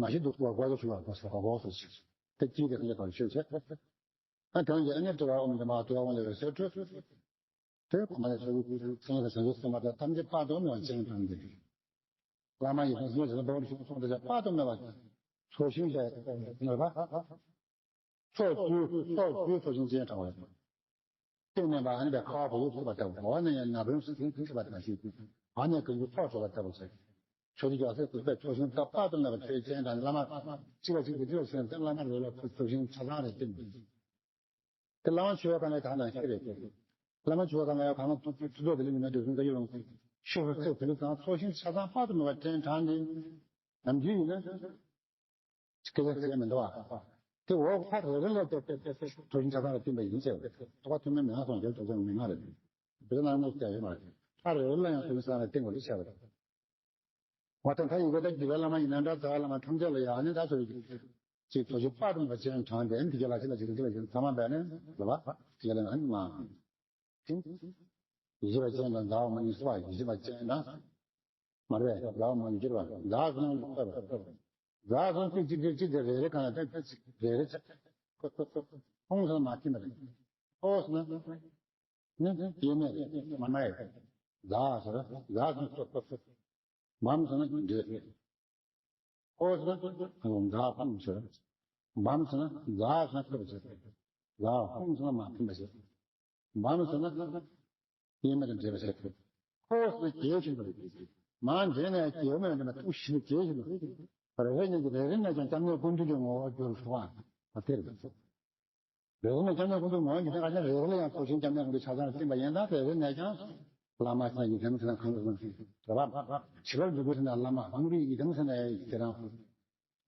མ་ཤི་འདུག་གོ་གོ་ཅེས་ཞུ་བ་གོ་གོ་ཟེར་ཞིག་དེ་སྐྱིད་དེ་ཁ་ཡག་པར་ཤོད་ཆེ། ད་དོན་གྱི་ཨ་ནི་དྲི་བ་ཨོམ་དེ་མ་དྲི་བ་ཨོམ་ལས་བའི་སེ་འཕྲོས། དེ་ཁོ་མ་ནས་ཚོགས་ཀྱི་སེམས་ལ་བྱང་ཆུབ་སེམས་དཔའ་དང་ཐམས་ཅད་དཔག་ཏུ་མེད་པ་སྤྱན་དྲངས་ཏེ། བླ་མ་ཡི་དམ་སེམས་ལ་བྱང་ཆུབ་སེམས་དཔའ་དང་ཐམས་ཅད་དཔག་ཏུ་མེད་པ་ཚོགས་ཞིང་ལས་ངེས་པ། ཕྱོགས་བཅུའི་ཕྱོགས་བཅུའི་ཚོགས་ཞིང་སྤྱན་དྲངས་པ། སྟེང་ནས་མར་ནི་པའི་ཁ་བ་བུ་ཡུག་ཐུག་པ་ལྟ་བུ། འོག་ནས་ཡང་ན་བུན་སིལ་སིལ་ཐུག་པ་དང་བཞིན། བར་ནས་གང་གི་ཚོགས་འཕྲོ་བ་ལྟ་བུ་ཟེར། ཆོས་ཀྱི་རྒྱལ་སྲས་ཐུག་པའི་ཚོགས་ཞིང་ད་དཔག་ཏུ་མེད་པ་ཆོས་སྤྱན་དྲངས་ནས་བླ་མ་གཅིག་ལ་གཅིག་ཏུ་འདྲིས་པ་ཞིག་ནས་བླ་མ་རེ་ལ་ཚོགས་ཞིང་ཆ་ཚང་རེ་བསྟེན། དེ་བླ་མ་མཆོད་པའི་སྒང་ལ་ད་ནང་བཞིན་རེད། བླ་མ་མཆོད་པའི་སྒང་ལ་ཡང་གང་ལ་ཐུག་ཐུག་ཐུག་ཚོགས་དེ་ལས་མི་སྣ་དུས་གསུམ་ཀ་ཡོད་རུང་ཤོག་ཤོག་ཚེ་དེ་ལས་ཚང་ཚོགས་ཞིང་ཆ་ཚང་དཔག་ཏུ་མེད་པ་སྤྱན་དྲངས་ནས་ནམ་རྒྱུན་ཡིན་ན་སྐད་ཆ་ཟེར་མི་འདུག་བ། དེ་འོག་ཕ་རེ་རེ་ལ་ཚོགས་ཞིང་ཆ་ཚང་ལ་བསྟེན་པ་ཡིན་ཟེར་བ་རེད། ཐོག་ཐུན་མིན་མི་ང་སོང་རྒྱལ་ཚོགས་ཆེན་མི་ང་རེད། དེ་ནང་མོ་སྐྱ་ཡོད་མ་རེད། ཕ་རེ་རེ་ལ་ཡང་ཚོགས་ཞིང་ཆ་ཚང་ལ་བསྟེན་དགོས་ལུགས་བྱས་པ་རེད། འོ་ད་ད་ཡི་གེ་ད་རྒྱུད་པའི་བླ་མ་ཡིན་ན་འདྲ་རྩ་བའི་བླ་མ་ཐམས་ཅད་ལ་ཡང་ནི་ད་ཚོ་ཡི་གེ་ཅིག་ཚོགས་ཞིང་དཔག་ཏུ་མེད་པ་ཅན་དྲངས་ཏེ་འདི་ག་ལ་ཅི་ལ་ཅི་ལ་ཅི་ལ་ཅི་ལ་ཚང་མ་འབད་ནས་ལ་བ་དེ་ག་ལ་ཨ་ནི་མ་ཡིད་ཆེས་པ་ཅན་དང་ཟླ་བ་མ་ཡིན་སོ། ཡིད་ཆེས་པ་ཅན་དང་མ་རེད། ཟླ་བ་མ་ཡིན་གྱུར་པ་ཟླ་གང་ལ་ལྟ་བ་ཟླ་གང་ཅིག་ཅིག་ཅིག་ཅིག་དེ་རེ་རེ་གང་ལ་ད་ཅིག་རེ་རེ་ཆ་ཁོང་ཚོ་མ་ཁྱིམ་རེད། ཨོ་སོང་ན། ནི་སྐྱེས་ནས་མ་ན་ཡོད། ཟླ་ཟེར་ཟླ་ཟེར་སོ་སོ་སོ། མམ་ཟེར་ན་འདྲེ། ཨོ་ཟེར་ན་ཟླ་ཕུང་ཟེར། མམ་ཟེར་ན་ཟླ་ཟེར་ན་ཁོ་ཟེར། ཟླ་ཕུང་ཟེར་ན་མ་ཕུང་བ་ཟེར། མམ་ཟེར་ན་སྐྱེས་མ་དང་འདྲེས་པ་ཟེར། ཁོ་ཟེར་ན་རྒྱས་ཤིང་དུ། མ་འདྲེས་ན་སྐྱེས་མ་དང་ཐུག་ཞིང་རྒྱས་ཤིང་དུ། རེ་རེ་ཉིད་ཀྱི་རེ་རེ་ནས་ཀྱང་སྐྱབས་གནས་ཀུན་འདུས་ཀྱི་ངོ་བོར་གྱུར་སོ། ཨ་དེ་རེད། རེ་རེ་ནས་སྐྱབས་གནས་ཀུན་འདུས་ངོ་བོ་ཉིད་ཀྱང་རེ་རེ་ལ་ཡང་ཚོགས་ཞིང་སྐྱབས་གནས་ཀུན་འདུས་ཆ་ཚང་བསྟན་པ་ཡིན་ད། རེ་རེ་ནས་ཀྱང་བླ་མ་ཆེན་ཡི་དམ་ཆེན་གང་དུ་སོང་ཞིང་རེ་བ་བྱིས་པར་འཇུག་པའི་ཚེ་ན་བླ་མ་དམ་རིག་ཡི་དམ་ཟེར་ནས་དེ་རང་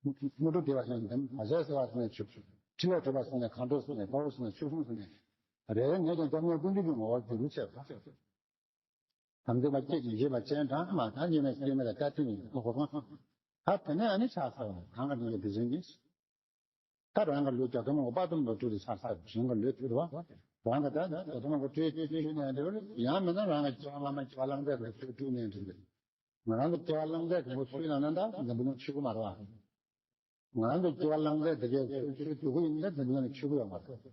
དངོས་གྲུབ་བདེ་བ་ཟེར་ནས་དམ་བྱས་ཟེར་བ་ཟེར་ནས་ཆུ་ཕྲིན་ལས་གྲུབ་པ་ཟེར་ནས་མཁའ་འགྲོ་ཟེར་ནས་དཔའ་བོ་ཟེར་ནས་ཆོས་སྐྱོང་ཟེར་ནས་རེ་རེ་ནས་ཀྱང་སྐྱབས་གནས་ཀུན་འདུས་ཀྱི་ངོ་བོར་གྱུར་ཅེས། དམ་ཚིག་པ་སྐྱེ་ཞིང་བཞེས་པ་སྤྱན་དྲངས་མ་ཐག་ཉིད་ནས་སྐྱེ་མེད་ལ་ལྟ་ཐུབ་ཡིན་ཁོ་ཁོ་ཁོ། ད་དེ་ནས་ཨ་ནི་ཕྱག་འཚལ་བ་གང་ག་དེ་ཡི་དེ་བཞིན་ཉིད། ད་རང་གི་ལུས་རྒྱ་གྲམ་ངོ་པ་དུམ་ལོ་དྲུག་རེ་ཕྱག་འཚལ་བ་གཞན་གྱི་ལུས་ཐུབ་པ། རང་གི་ད་རྒྱ་གྲམ་ངོ་སྤྲོད་བཅུག་ནས་འདི་བར་ཡང་མིན་ན་རང་གི་སྐྱེ་བ་བླ་མ་སྐྱེ་བ་བླང་དོར་གྱི་ཚུལ་བཅུག་ནས་འདི་རེད། ང་རང་གི་སྐྱེ་བ་བླང་དོར་གྱི་ཚུལ་ཡང་ན་ད་འཛམ་བུ་གླིང་ཆོས་སྐུ་མ་རེད་བ། ང་རང་གི་སྐྱེ་བ་བླང་དོར་དེ་གའི་ཚུལ་ཚུལ་སྡུག་གུ་ཡིན་ན་འཛམ་བུ་གླིང་ཆོས་སྐུ་ཡོད་མ་རེད།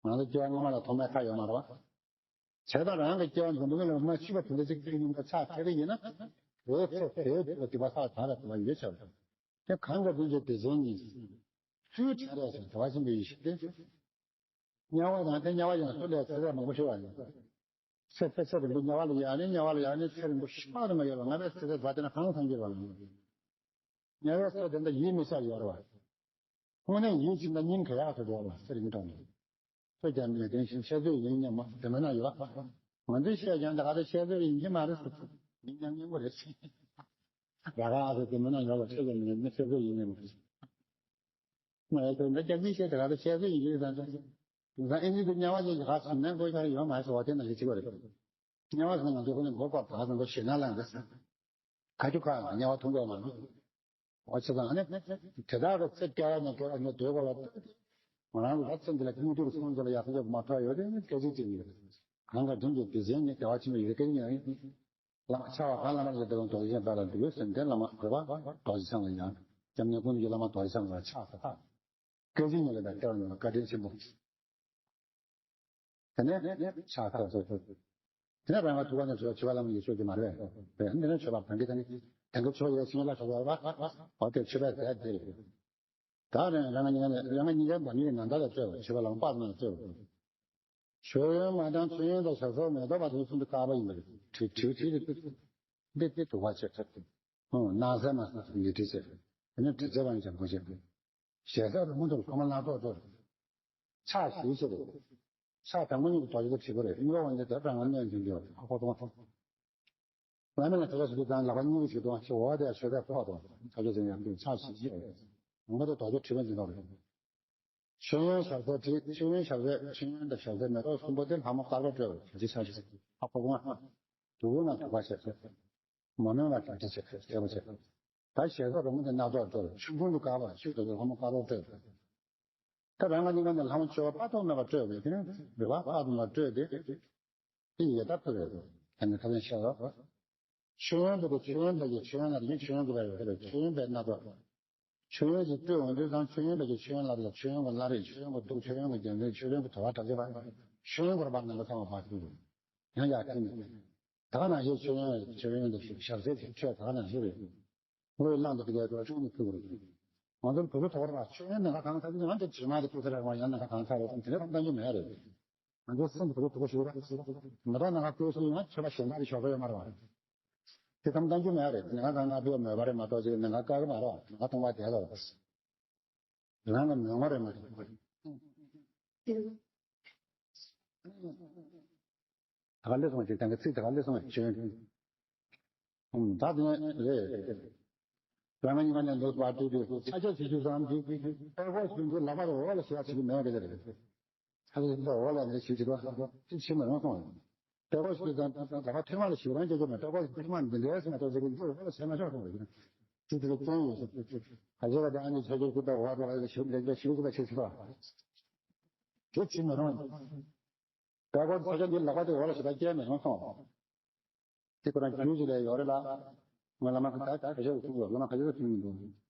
ང་རང་གི་སྐྱེ་བ་སྔ་མ་ལ་ཐོག་མའི་ཁ་ཡོད་མ་རེད་བ། བྱས་ཙང་རང་གི་སྐྱེ་བ་འཛམ་བུ་གླིང་ལ་མ་མཆིས་པ་དེ་འདྲ་ཅིག་ཅིག་ཡིན་པ་ཆགས་ཐལ་གི་ཡིན་ན། དེའི་ཚེ་དེའི་དུས་ལ་སྡིག་པ་བསགས་དག་ལ་དགེ་བ་ཡོད་ཆེ་བ། དེ་གང་ག་དུས་ཀྱི་དེ་བཞིན་ཉིད། ཚུལ་དྲན་རེད་ཟེར་དགེ་བ་ཆེན་པོའི་ཡེ་ཤེས་དེ། དམྱལ་བ་དང་དེ་དམྱལ་བ་ཡང་སུ་ལས་ཚེ་ཚད་མང་པོ་ཤི་བ་ཡིན། ཚེ་ཚེ་ཚེ་རིང་པོ་དམྱལ་བ་ལ་ཡང་ནི་དམྱལ་བ་ལ་ཡང་ནི་ཚེ་རིང་པོ་ཤི་བ་དུ་མ་ཡོད་ལ་ང་པའི་ཚེ་ཚད་བ་དེ་ན་གང་སང་གྱུར་བ་ལ། དམྱལ་བའི་ཚེ་དེ་འདྲ་ཡིད་མི་ཆགས་ཡོད་རེད་བ། དངོས་གནས་ཡིད་ཆེས་ན་སྙིང་ག་ཡག་ཏུ་འགྲོ་བ་ཚེ་རིང་དྲགས་ནས། ཁྱོད་ཀྱང་མི་བདེན་ཞིང་བཤད་ཚོད་ཡིན་སྙམ་མ་དེ་མིན་ན་ཡོད། ང་ཚོས་བཤད་ཀྱང་ད་ག་ཚོད་བཤད་ཚོད་ཡིན་གྱི་མ་རེད་ཟེར། མི་སྙམ་སྙམ་པོ་རེད་ཟེར། ར་ག་ཨ་ཚོ་དེ་མིན་ན་ཡོད་པ་ཁྱོད་ཀྱང་མི་མི་བཤད་ཚོད་ཡིན་སྙམ་མ་རེད། ང་ཡ་ཚོ་འདི་རྒྱབ་ཀྱིས་བཤད་ད་ག་ཚོད་བཤད་ཚོད་ཡིན་གྱི་རེད་ད་ཚོད། དེང་སང་ཨེ་ཛི་དུ་དམྱལ་བ་ཅན་གྱི་ག་ཟེར་ན་མགོ་ཁྱར་ཡོད་མ་རེད་ཟེར་བ་དེ་ན་ཞིག་གཅིག་པ་རེད། དམྱལ་བ་ཟེར་ན་ང་ཚོ་ཁོ་ནི་མགོ་སྐོར་ད་ཟེར་མགོ་ཞེད་སྣང་ལངས་རེད་ཟེར། ག་ཅུ་ཁ་དམྱལ་བ་མཐོང་གི་ཡོད་མ་རེད། འོ་བྱས་ཙང་ཨ་ནི། དེ་དག་གི་ཚེ་བསྐལ་བ་ནས་བསྐལ་བ་ནས་སྡོད་དགོས་ལ་ལྟོས་ཏེ། ང་རང་གི་ད་ཚེ་འདི་ལ་དངོས་གྲུབ་སངས་རྒྱས་ལ་ཡར་སངས་རྒྱས་མ་ཐོབ་ཡོད་དེ་ནི་སྐད་ཆ་ཅིག་ཡིན། གང་ག་དོན་གྱི་དེ་བཞིན་ཉིད་བདེ་བ་ཆེན་པོའི་ཡུལ་སྐད་ཉན། བླ་མ་ཆ་བ་གང་བླ་མ་ལ་དེ་རུང་རྡོ་རྗེ་འཆང་ལ་འདུས་ཟེར་དེ་བླ་མ་རེད་པ། རྡོ་རྗེ་འཆང་ལ་ཡང་། སྐྱབས་གནས་ཀུན་འདུས་ཀྱི་བླ་མ་རྡོ་རྗེ་འཆང་ལ་ཕྱག་འཚལ་ཐལ། སྐད་ཆ་ཉན་ལ་ད་སྐལ་བ་ཉན་ལ་བཀའ་དྲིན་ཆེན་པོ། དེ་ནས་ཕྱག་འཚལ་སོ་སོ། དེ་ནས་རང་ག་ཐུག་པ་ནས་བྱོས་པ་ལམ་ཡེ་ཤེས་ཀྱི་མ་རེད་པས། འདི་ནས་བྱོས་པ་གང་གི་ད་ནི་དེང་གི་ཆོས་ཡེ་ཤེས་ལ་བྱོས་པ་བ་བ་དེ་ཆོས་པའི་ཟས་དེ་རེད། ད་ནས་རང་ག་ཉིད་ཀ་ནས་རང་ག་ཉིད་ཀ་འདི་ནི་ནང་ད་ལ་བྱོས་པ་བྱོས་པ་ལམ་པ་ནང་བྱོས་པ། ཆོས་ཡོན་མ་དང་ཆོས་ཡོན་དང་ཞབས་སོར་མེ་ཏོག་པ་དེ་གསུམ་དུ་དཀར་པོ་ཡིན་པ་རེད། དྲི་དྲི་དྲི་དྲི་དྲི་དྲི་དྲི་དྲི་བ་བྱེད་ཚེ། ཨོ་ན་ཟས་མ་ཟ་ཚེ་ཡིད་དྲི་བྱེད། དེ་ནས་དྲི་བྱེད་པ་ཡིན་ཀྱང་གོ་བྱེད། ཞལ་ཟས་རུ་མོ་དང་ཁོ་མ་སྣ་ཚོགས་ཚོགས། ཕྱག་བཞི་ཞིག་རེད། ཕྱག་དང་པོ་ཉིད་ཀྱི་རྡོ་རྗེ་དང་དྲིལ་བུ་རེད། གཉིས་པ་འོན་ཏེ་དེ་རང་ལ་གནོན་ཅིང་འདུལ་བ་ཁོ་ཁོ་ཐོང་ཐོང་། བླ་མེད་ལ་དེ་འདྲ་ཞིག་དང་ལག་པ་གཉིས་ཀྱི་ཞིག་དང་ཞེས་འོ་དེ་ཆོས་དེ་ཕོག་དང་ཐབས་ཤེས་ཟིན་ཡང་དུ་ཆགས་ཤིག་ཡོད། ངོ་མ་དེ་དོགས་གཅོད་བྲིས་པ་འཛིན་ཐོག་རེད། མཆོད་ཡོན་ཞབས་བསིལ་བྲིས། མཆོད་ཡོན་ཞབས་བསིལ། མཆོད་ཡོན་དང་ཞབས་བསིལ་མེ་ཏོག་གསུམ་པོ་དེ་ལྷ་མོ་དཀར་པོ་སྤྲོས་པ་གྱི་ཆ་ཞིག་ཧ་གོ་གོ་ང་། དུག་ལྔ་དུག་པ་ཞེས་མ་རྨོས་པ་གྱི་ཆ་ཞིག་ཞེས་པ་ཞིག་ད་ཞལ་ཁ་རོལ་མོ་དེ་སྣ་ཚོགས་སྤྲོས་ཆུ་ཁུང་དུ་དཀར་པ་ཆུ་དུ་ལྷ་མོ་དཀར་པོ་སྤྲོས། ད་རང་གི་སྙིང་ག་ནས་ལྷ་མོ་མཆོད་པ་དཔག་ཏུ་མེད་པ་སྤྲོས་པས་དེ་ནི་རེ་བ་དཔག་ཏུ་མེད་པ་སྤྲོས་ཏེ། དེ་ཡི་ཡ་ད་ཕུལ་བས་དེ་ནི་ཁ་ལན་ཤེས་རོགས། མཆོད་ཡོན་དེ་དེ་མཆོད་ཡོན་དེ་ཡི་མཆོད་ཡོན་ལ་དེ་ནི་མཆོད་ཡོན་གྱི་བར་བས་མཆོད་ཡོན་པའི་སྣ་ཚོགས། མཆོད་ཡོན་ཞིག་སྤྲོད་འོང་དུས་ཙང་མཆོད་ཡོན་པའི་གི་མཆོད་ཡོན་ལ་དེ་ལ་མཆོད་ཡོན་གྱི་བླ་རེ་མཆོད་ཡོན་གྱི་གདུགས་མཆོད་ཡོན་གྱི་རྒྱལ་མཚན་མཆོད་ཡོན་གྱི་དོ་བ་གྲགས་ཅེས་པ་མཆོད་ཡོན་གྱི་རོ་བར་ནང་དུ་ཚང་བ་བར་ཞུ། ཡང་ཡར་ཁྱིམ་ནས། ད་ག་ནང་བཞིན་མཆོད་ཡོན་མཆོད་ཡོན་དུ་ཞབས་བསིལ་གྱི་མཆོད་ད་ག་ནང་བཞིན་རེད། དངུལ་བླངས་དུ་དེ་གའི་འགྲོ་ཆུང་ནས་ཕུལ་དགོས་རེད། ང་ཚོར་བུ་ཚོ་དོགས་རེད་པ། མཆོད་ཡོན་ནང་ག་གང་ཚར་གྱི་ང་དེ་རྗེས་མ་དེ་ཕུལ་ས་རེད་པ། ཡང་ནང་ག་གང་ཚར་རེད་དེ་ནས་ཁམས་གཏང་རྒྱུ་མེད་རེད། ང་ཚོའི་སེམས་དུ་བུ་ཚོ་དོགས་ཞུ་ར་མེ་ཏོག་ནང་ག་བསྐོལ་སོང་ཡང་མཆོད་པ་གཞན་དག་གི་ཞོགས་པ་ཡོད་མ་རེད་པ། དེ་ཁམས་གཏང་རྒྱུ་མེད་རེད། ནང་ག་གང་ང་ཕུལ་བ་མོས་པ་རེད་མ་གཏོགས་ཅིག་ནང་ག་བཀག་གི་མ་རེད་པ། ནང་ག་གཏོང་བ་དེ་ལ་རང་ལ་མོས་པ་རེད་མ་རེད། ད་ག་ལེ་སོང་ཅིག་དང་གི་ཚིག་ད་ག་ལེ་སོང་བའི་ཆོས། ཨུམ་ད་དེ་རེད། རང་ཉིད་ནས་འདུག་པ་དུས་དུས་ཆ་ཆ་བྱེད་རྒྱུ་ཙམ་གྱིས་པད་ཀོ་ཞིག་འདི་ལག་པ་རུ་འོག་ལ་ཞེ་དྲག་བྱེད་ཀྱི་མེད་པ་དེ་རེད། ཆ་ཆ་འདི་འོག་ལ་འདི་ཞིག་བྱེད་པ་ཅི་བྱེད་མི་རུང་སོང་། པད་ཀོ་ཞིག་ཙམ་ལག་པ་ཐོད་མ་ལ་ཞིག་རང་བྱེད་ཀྱི་མེད། པད་ཀོ་ཞིག་ཐོད་མ་འདི་འདྲའི་སེམས་ཐོག་ཟེར་གྱི་འདི་འོག་ལ་ཞེ་མ་ཆོག་སོང་བ་ཡིན། ཅི་དེ་ལ་སྐྱོན་ཡོད་ཟེར། ག་ཚོད་ལ་དེ་ཨ་ནི་ཆ་ཆ་འདི་འོག་ལ་ཞིག་འདི་འདྲ་ཞིག་འདི་འདྲ་བྱེད་ཟེར་བ། དེ་བྱེད་མི་རུང་། པད་ཀོ་ས་ཆ་འདི་ལག་པ་དེ་འོག་ལ་ཞེ་དྲག་སྐྱེལ་མི་རུང་སོང་། དེ་ཁོ་རང་རྒྱུད་ཅིག་ལས་ཡོད་རེད་ལ། ང་བླ་མ་ཁ་ད་ག་ཤེད་གསུང་གི་བླ་མ་ཁ་ཤེད་གསུང་གི་འདུག་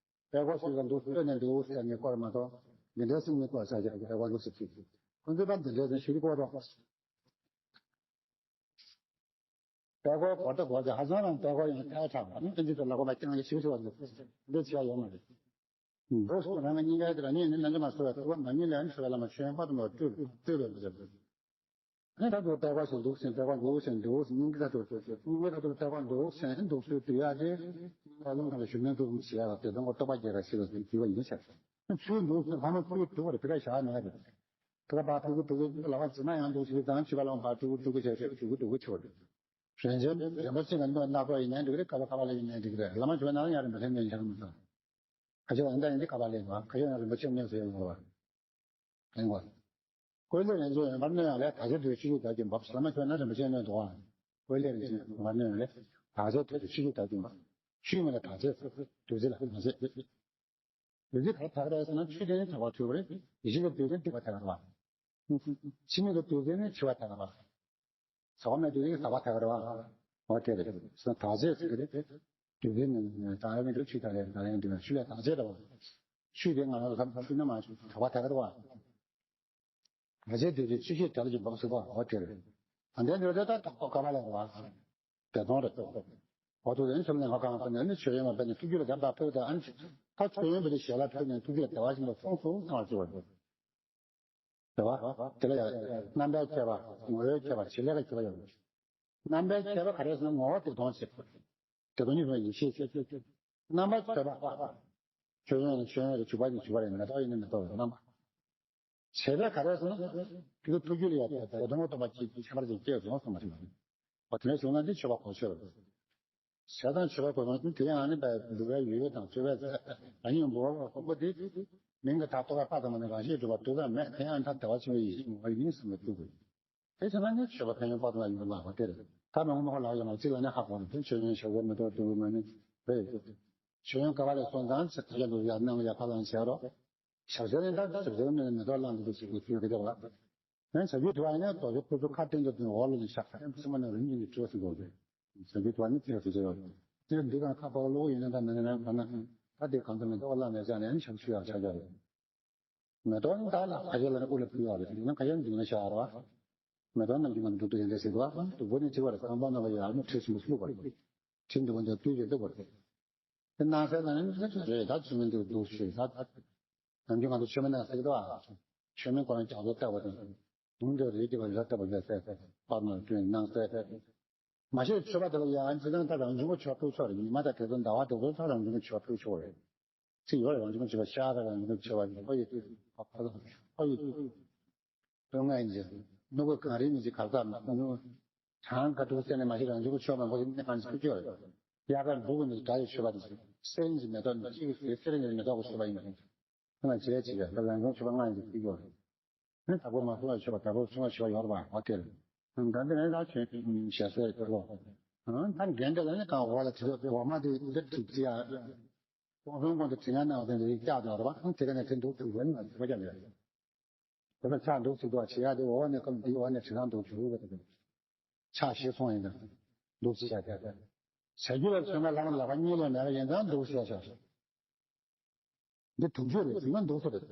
པད་ཀོ་ཞིག་ལ་འདུག་ལྟོས་ནས་འདུག་ཟེར་ནས་སྐོར་མ་གཏོགས་འདི་འདྲའི་སེམས་ནས་སྐོར་ས་ཆ་པད་ཀོ་འདུག་ཟེར་གྱི། ཁོ་ཚོས་ད་འདི་འདྲའི་ཟེར་ཞུ་གི་སྐོར་དོ། པད་ཀོ་གོ་ད་གོ་ད་ཧ་ཅང་རང་པད་ཀོ་ཡང་ཐལ་དྲགས་པ་ནི་ཏན་ཏན་དུ་ལ་གོ་མ་ཀྱང་ཞིག་ཞུ་བ་འདུག་འདི་ཆེ་བ་ཡོད་མ་རེད། འགྲོ་སོང་རང་གི་སྙིང་གའི་དེ་ལ་ནི་ནི་རྣམ་འགྱུར་མ་སོགས་པའི་ཐུགས་ཀ་མ་ཉིད་ལས་ནི་སོགས་པའི་བླ་མ་ཆོས་དཔག་ཏུ་མེད་པ་སྤྲུལ་སྤྲུལ་བའི་མི་རབས། ཨ་ནི་ད་དུ་ལྟ་བ་ཞིག་འདུག་ཟེར་ལྟ་བ་འདུག་ཟེར་འདུག་ཟེར་སྙིང་གི་ད་དུ་སྙིང་གི་ད་དུ་ལྟ་བ་འདུག་ཟེར་འདུག་ཟེར་དུ་ཡ་དེ་ལ་ལུང་ག་ལ་ཞུ་ནས་འདུག་ཟེར་ཡ་ལ་དེ་དོན་གོ་རྟོགས་པ་རྒྱས་ར་ཞིག་ལ་ཟེར་གྱི་བ་ཡིན་ཟེར། ཚུལ་འདུག་ཟེར་ལྷ་མོ་ཚུལ་འདུག་རེ་ཕི་ར་བཞག་ནས་རེད། ཕི་ར་པ་ཕྲུ་གུ་ཕྲུ་གུ་ལ་བ་ཟེར་ན་ཡང་འདུག་ཟེར་དང་ཕྱི་པ་ལ་བ་ཕྲུ་གུ་ཕྲུ་གུ་བྱས་ཕྲུ་གུ་ཕྲུ་གུ་ཆེ་བ་རེད། རིན་ཆེན་རིན་པོ་ཆེ་ག་འདུག་སྣ་ཚོགས་ཡིན་ནའི་འགྲིག་རེད། ཀ་བ་ཀ་བ་ལ་ཡིན་ནའི་འགྲིག་རེད། བླ་མ་བྱོན་ན་ཡང་རིན་པོ་ཆེ་མེད་ཡང་མི་ཚོགས། ཁ་ཤས་ཡང་འདྲ་ཡིན་དེ་ཁ་པར་ལས་ཡོང་བ། ཁ་ཤས་ཡང་རིན་པོ་ཆེ་མཉེས་སུ་ཡོང་བ། ལེན་གོ། ཀུན་ལས་རིན་ཆེན་ཡོན་པར་གནས་ཡང་ལས། དག་བྱེད་དུ་ཆུ་སྐྱེས་དག་གིས་འབབ། བླ་མ་ཁྱོད་ན་རིན་པོ་ཆེ་གནས་འདུག་ཨ། ཀུན་ལས་རིན་ཆེན་ཡོན་པར་གནས་ཡང་ལས། དག་བྱེད་དུ་ཆུ་སྐྱེས་དག་གིས་འབབ། ཆུ་མིན་ལ་དག་བྱེད། བདུད་རྩི་ལ་དག་བྱེད། བདུད་རྩི་ག་ལ་དག་རེད་ཟེར་ན་ཆུ་དེ་ནི་དག་པ་ཐོས་པ་རེད། ཡེ་ཤེས་ཀྱི་བདུད་རྩི་སྡིག་པ་དག་རེད་བ། ཕྱི་མིག་གི་བདུད་རྩི་ནི་འཆི་བ་དག་རེད་བ། ཟག་པ་མེད་དུས་ནི་ཟག་པ་དག་རེད་བ། འོ་དེ་རེད། དག་བྱེད་ཟེར་གི་རེད། དེ་དེ་ནི་ད་ཡང་མི་འགྲོ་ཆུ་དག་རེད། ད་ཡང་འདི་ན་ཆུ་ལས་དག་བྱེད་རེད་བ། ཆུ་དེ་ང་རང་ལ་ལམ་ཆུ་ན་མ་ཆུ་དག་པ་དག་རེད་བ། དག་བྱེད་དེ་དེ་ཆུ་ཤེས་དག་གི་འབབ་སུ་བ། འོ་དེ་རེད། ཨ་འདས་འདི་རེད། ད་དག་པ་ཀ་པ་ལས་རེད་བ། དེ་དོན་རེད། འོ་དུ་དེ་ནི་ཆུ་ལས་ང་གང་ཁ་ནས་ནི་ཆོས་ཡོན་མ་པས་ནི་ཐུགས་རྒྱུད་ལ་རྒྱབ་དག་ཕེབས་དང་ཨ་ནི་ད་ཆོས་ཡོན་པས་ནི་ཞལ་ལ་ཕེབས་ནས་ཐུགས་རྒྱུད་ལ་བདེ་བ་ཞིག་ལ་སོང་སོང་ཚང་བར་བྱེད་པ་རེད། རེད་བ། དེ་ལ་ཡང་རྣམ་པའི་ཁྱད་པར། ངོ་བོའི་ཁྱད་པར། བྱེད་ལས་ཀྱི་ཁྱད་པར་ཡོད། རྣམ་པའི་ཁྱད་པར་ག་རེ་ཟེར་ན་ངོ་བོ་དེ་དོན་བྱེད། དེ་དོན་གཉིས་སུ་ཡེ་ཤེས་བྱེད། རྣམ་པ་ཁྱད་པར། ཆོས་ཡོན་ཆོས་ཡོན་རེད། བྱུག་པ་ཡིན་བྱུག་པ་རེད། མེ་ཏོག་ཡིན་ན་མེ་ཏོག་རེད། རྣམ་པ། བྱེད་ལས་ག་རེ་ཟེར་ན་དེ་ཚོ་ཐུགས་རྒྱུད་ལ་ཡང་དེ་དོན་གོ་རྟོགས་པ་གཅིག་ཁྱད་པར་ཅན་སྐྱེས་སོང་གསུངས་པ་རེད། འོ་དེ་ནས་བྱུང་ན་འདི་མཆོད་པ་གོ་ཆོད་རེད། ཞལ་དང་མཆོད་པའི་གོ་འཕང་དེ་ཡང་ནི་པའི་འབུལ་བའི་ཡུལ་དང་གཙོ་བའི་རྩེ། རང་ཉིད་འབུལ་བ་ཁོ་བོ་དེ་མིང་གི་མཐའ་རྟོགས་པ་དང་མ་ནི་རང་བཞིན་གྲུབ་པ་དུ་ལྡན་མེད། དེ་ཡང་མཐའ་བདེ་བ་ཆེན་པོའི་ཡེ་ཤེས་ངོ་བོ་ཡིན་ཟེར་ནས་བསྟོད་དགོས། དེ་བྱས་ན་ནི་མཆོད་པ་ཕན་ཡོན་དཔག་ཏུ་མེད་པ་ཡོད་པ་དེ་རེད། ད་མི་ངོ་མ་ཁོ་ལག་ཡོད་མ་རྩིས་ལ་ནི་ཧ་གོ་རེད། དེ་མཆོད་ཡོན་ཞབས་བསིལ་མེ་ཏོག་བདུག་མ་ནི་རེད། མཆོད་ཡོན་ཀ་པ་ལས་སོང་ཙང་ཚེ་ཐ་ཆད་འདུག་ཡར་གནང་ཡར་ཕར་ལངས་བྱས་རོགས། ཞབས་བསིལ་ནི་ད་ཞབས་བསིལ་ནི་མེ་ཏོག་བླངས་འདུག་ཞིག་གི་ཚུལ་གི་རེད་བ། ཡང་ཞབས་ཀྱུ་དུ་བ་ཡིན་ན་རྡོ་རྗེ་ཁུ་ཚུར་ཁ་སྟེང་དུ་འདོན། འོག་ལ་ནི་ཞགས་པ་སེམས་པ་ནང་རིམ་གྱིས་ནི་བྲོས་སུ་འགྲོ་རེད། ཞབས་ཀྱུ་དུ་བ་ནི་དེ་རུ་བྱེད་ཡོད། དེ་འདི་གང་ཁ་པར་བློ་ཡིན་ན་ད་མེད་ན་ཁ་ན་ད་དེ་གང་དུ་མེ་ཏོག་བླངས་ནས་བཞག་ནས་ཡང་ཞབས་ཀྱུ་ཡང་ཆགས་ཀྱི་རེད། མེ་ཏོག་ནི་ད་ལ་ཁ་ཤས་ལ་ནི་དབུ་ལ་ཕུལ་ཡོད་རེད། ཡིན་ན་ཁ་ཤས་ནི་མདུན་ལ་བཞག་ར་བ། མེ་ཏོག་ནམ་རྒྱུན་ང་ཚོ་འདུག་ཏུ་ཡོད་འདྲ་ཟེར་གི་བ། དུ་བུ་ནི་བྱེད་པ་རེད། ཁང་པ་ནང་ལ་ཡར་མོ་ཁྲིད་སུ་མོ་བླུགས་པ་རེད། ཁྲིད་འདུག་པ་འདི་དུས་ཀྱི་བླུགས་པ་རེད། དེ་གནང་སའི་ནང་ནས་རེད་ད་ཆུ་མིན་དུ་འདུག་ཞུས་ད། ནམ་རྒྱུན་ང་ཚོ་ཆོས་མིན་ནང་ཟེར་གི་འདུག་ཨ། ཆོས་མིན་ཁོ་རང་རྒྱ་མཚོ་བཏབ་པ་དང་། ལུང་འདྲ་རེད་ཀྱི་བ་ར་བཏབ་པ་རེད་ཟེར་ཟེར་པར་ནང་བསྐྲུན་གནང་ཟེར་ཟེར། མ་གཞི་ཆོས་པ་དེ་ལ་ཡང་ཇི་ལྟར་ད་རང་བྱུང་གི་ཆོས་ཕུལ་ཆོག་རེད། ཉི་མ་དང་དེ་ཚོ་ཟླ་བ་དེ་ཚོ་ད་རང་བྱུང་གི་ཆོས་ཕུལ་ཆོག་རེད། ཚིག་ཡོད་རེད། རང་བྱུང་གི་ཆོས་པ་ཤ་ར་རང་བྱུང་གི་ཆོས་པ་ཁོ་ཡི་ཁོ་ཡི་དཔེ་ལྔ་ཡིན་གྱི། སྣུམ་གི་གངས་རིའི་མི་གཅིག་གར་ཟག་མ་སྣུམ། གྲངས་ཁ་ཐུག་གསན་ནས་མ་གཞི་རང་བྱུང་གི་ཆོས་མང་པོ་ཞིག་གནས་མང་ཞིག་ཐུག་ཡོད་རེད། དབྱར་ཁར་འབྲུག་གི་ནི་སྒྲ་ཡི་མཆོད་པ་དེ་གསེར་གྱི་མེ་ཏོག་གཅིག་གི་གསེར་གྱི་མེ་ཏོག་གི་མཆོད་པ་ཡིན་པ་རེད། ཁོ་ན་བྱས་བྱས་པའི་རང་བྱུང་མཆོད་པ་ལྔ་ཡིན་ཞིག་ཐུག་ཡོད་རེད། ནི་དྭགས་པོ་མ་སྲུང་བ་མཆོད་པ་དྭགས་པོ་སྲུང་བ་མཆོད་པ་ཡོད་རེད་པ། འོ་དེ་རེད། ད་འདི་ནས་ད་ཁྱོད་ཞལ་གསེར་གྱི་ལོ། ད་འགན་འདྲ་ལ་ནི་གང་འོག་ལ་དེ་ཚོ་འོག་མ་དེ་འདི་ཐུག་ཅི་ཡ། ཀོང་སོང་ཀོང་དུ་དྲི་ང་ནའོ་དེ་འདི་བཀྱག་དུ་བ་ར་བ་དེ་ག་ནས་དེ་འདུག་ཐུག་བ་ནི་ང་ཚོ་བ་རྒྱབ་ཡོད། དེ་ལ་ཆག་འདུག་ཐུག་དུ་བ་བྱེད་ཡ་དེ་འོག་ནས་ཀམ་དེའི་འོག་ནས་དྲི་ང་འདུག་ཐུག་བ་དེ་ཆག་ཤེས་སོང་ཡིན་ད། འདུག་ཅི་བྱ་དེ་བྱ་རྒྱུ་ལ་མཚོན་ན་ལྷག་མ་ལག་པ་གཉིས་ལས་མེད་པ་ཡིན་ཙང་འདུག་ཟེར་ཤག་འདི་དུག་ཆོས་རེད་ཟེར་ན་འདུག་ཟེར་རེད།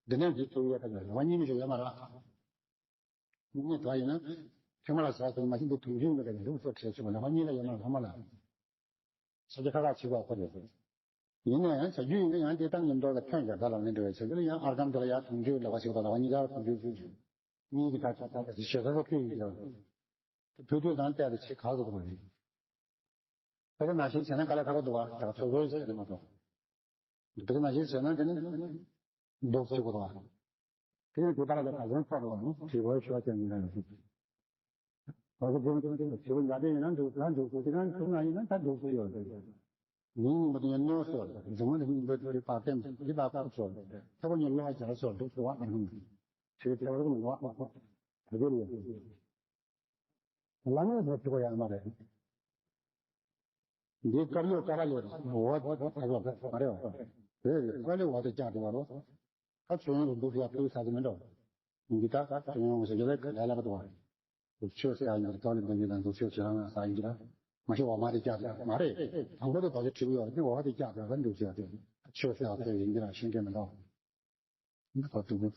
འདི་ནས་འདི་ཐུག་ཡོད་ཁ་ལ་ལག་པ་གཉིས་མི་ཆོག་ཡོད་མ་རེད། མི་ངན་དོ་ཡིན་ན། ཐེངས་མ་ལ་ཟ་ཟེར་མ་གཞི་འདི་དུག་ཆོས་མེད་ཁ་ལ་འདུག་ཟེར་བྱས་ཆོག་ལག་པ་གཉིས་ལ་ཡོད་མ་རེད་ལྷག་མ་ལ། ས་ཆ་ཁ་ཁ་བྱེད་པ་ཁོ་རེད། ཡིན་ན་ཡང་བྱ་རྒྱུ་ཡིན་ན་ཡང་དེ་ལྟར་ཉིན་ཐོ་ལ་ཐོན་རྒྱག་ད་ལ་ནི་འགྲོ་བའི་ཆེད་དུ་ཡང་ཨར་ཀམ་དེ་ལ་ཡང་དུང་ཆོས་ལག་པ་ཞིག་དང་ལག་པ་གཉིས་ཀ་དུང་ཆོས་ཞུ་ཞུ། གཉིས་ཀྱི་ཐག་ཆོད་ཐག་ཆོད་ཞེ་ས་ས་ཕུལ་ཡིན་ཀྱང་། ཕུལ་དུས་དང་བལྟས་ཏེ་ཆེས་ཁག་ཏུ་དགོས་རེད། དེ་ག་ནང་བཞིན་བྱས་ན་ག་ལ་ཁག་པོ་འདུག་བ་དེ་ག་ཚོད་ཚོད་ཟེར་གྱི་མ་གཏོགས། དེ་ག་ནང་བཞིན་བྱས་ན་དེ་ནི་འདུག་ཅིག་དགོས་འདུག་བ། དེ་ཡང་དེ་ལྟར་ལ་ག་ཚོད་ཚོད་འདུག་བ་ནི་དྲི་བ་ཞུ་བ་ཅན་ཡིན་ན་ཡང་། བ་ག་ཚོད་ཚོད་དྲི་བ་འགའ་དེ་ཡིན་ན་འདུག་ན་འདུག་ཚོད་དེ་ག་ཚོད་ན་ཡིན་ན་ད་འདུག་ཚོད་ཡོད་རེད། ཉིན་གཉིས་པ་དེ་ཉིན་གནོད་སོགས་འཛིན་མ་དེ་ཉིན་པ་དེ་བག་སྟེམ་དེ་བག་ཕབ་སོགས་ཐེ་བ་ཉིན་གློ་བ་སྦྱར་སོགས་འདུག་ཚོད་བ་ཨ་ཧུམ། དེ་ཐེ་བ་རུ་ངོ་བ་ཨ་ཧུམ། དེ་རེད། ལ་ངོས་སུ་ཐུག་ཡག་མ་རེད། འདི་དཀར་ཡོལ་ཀ་ར་ལས་འོ་ད་ད་ད་མ་རེད་བ། རེད་རེད་ཀ་ལས་འོ་དེ་བཀྱག་འགྲོ་བ་རོ། ད་ཚོད་ཡོང་དུ་འདུག་ཡག་ཕུལ་ས་དེ་མི་འགྲོ། འདི་ད་ཚོད་ཡོང་ཟེར་རྒྱུ་ལས་ལས་ལ་བ་དུ་བ། འདུག་ཆོས་ཟེར་ཡག་ཡིན་ཏོག་ལས་འདོན་རྒྱུ་དང་འདུག་ཆོས་ཟེར་ཡག་ས་ཡིན་གྱི་ད། མ་ཤེས་འོ་མ་དེ་བཀྱག་འགྲོ་མ་རེད། དང་པོ་དེ་དོགས་ཆ་དྲིས་ཡོད་རེད་འོ་དེ་བཀྱག་འགྲོ་བ་འདུག་ཟེར་ཡག་དེ་ཆོས་ཟེར་ཡག་དེ་ཡིན་གྱི་ད་ཤེས་མཁན་མི་འདུག་འདི་ཁོ་དུ་བུ།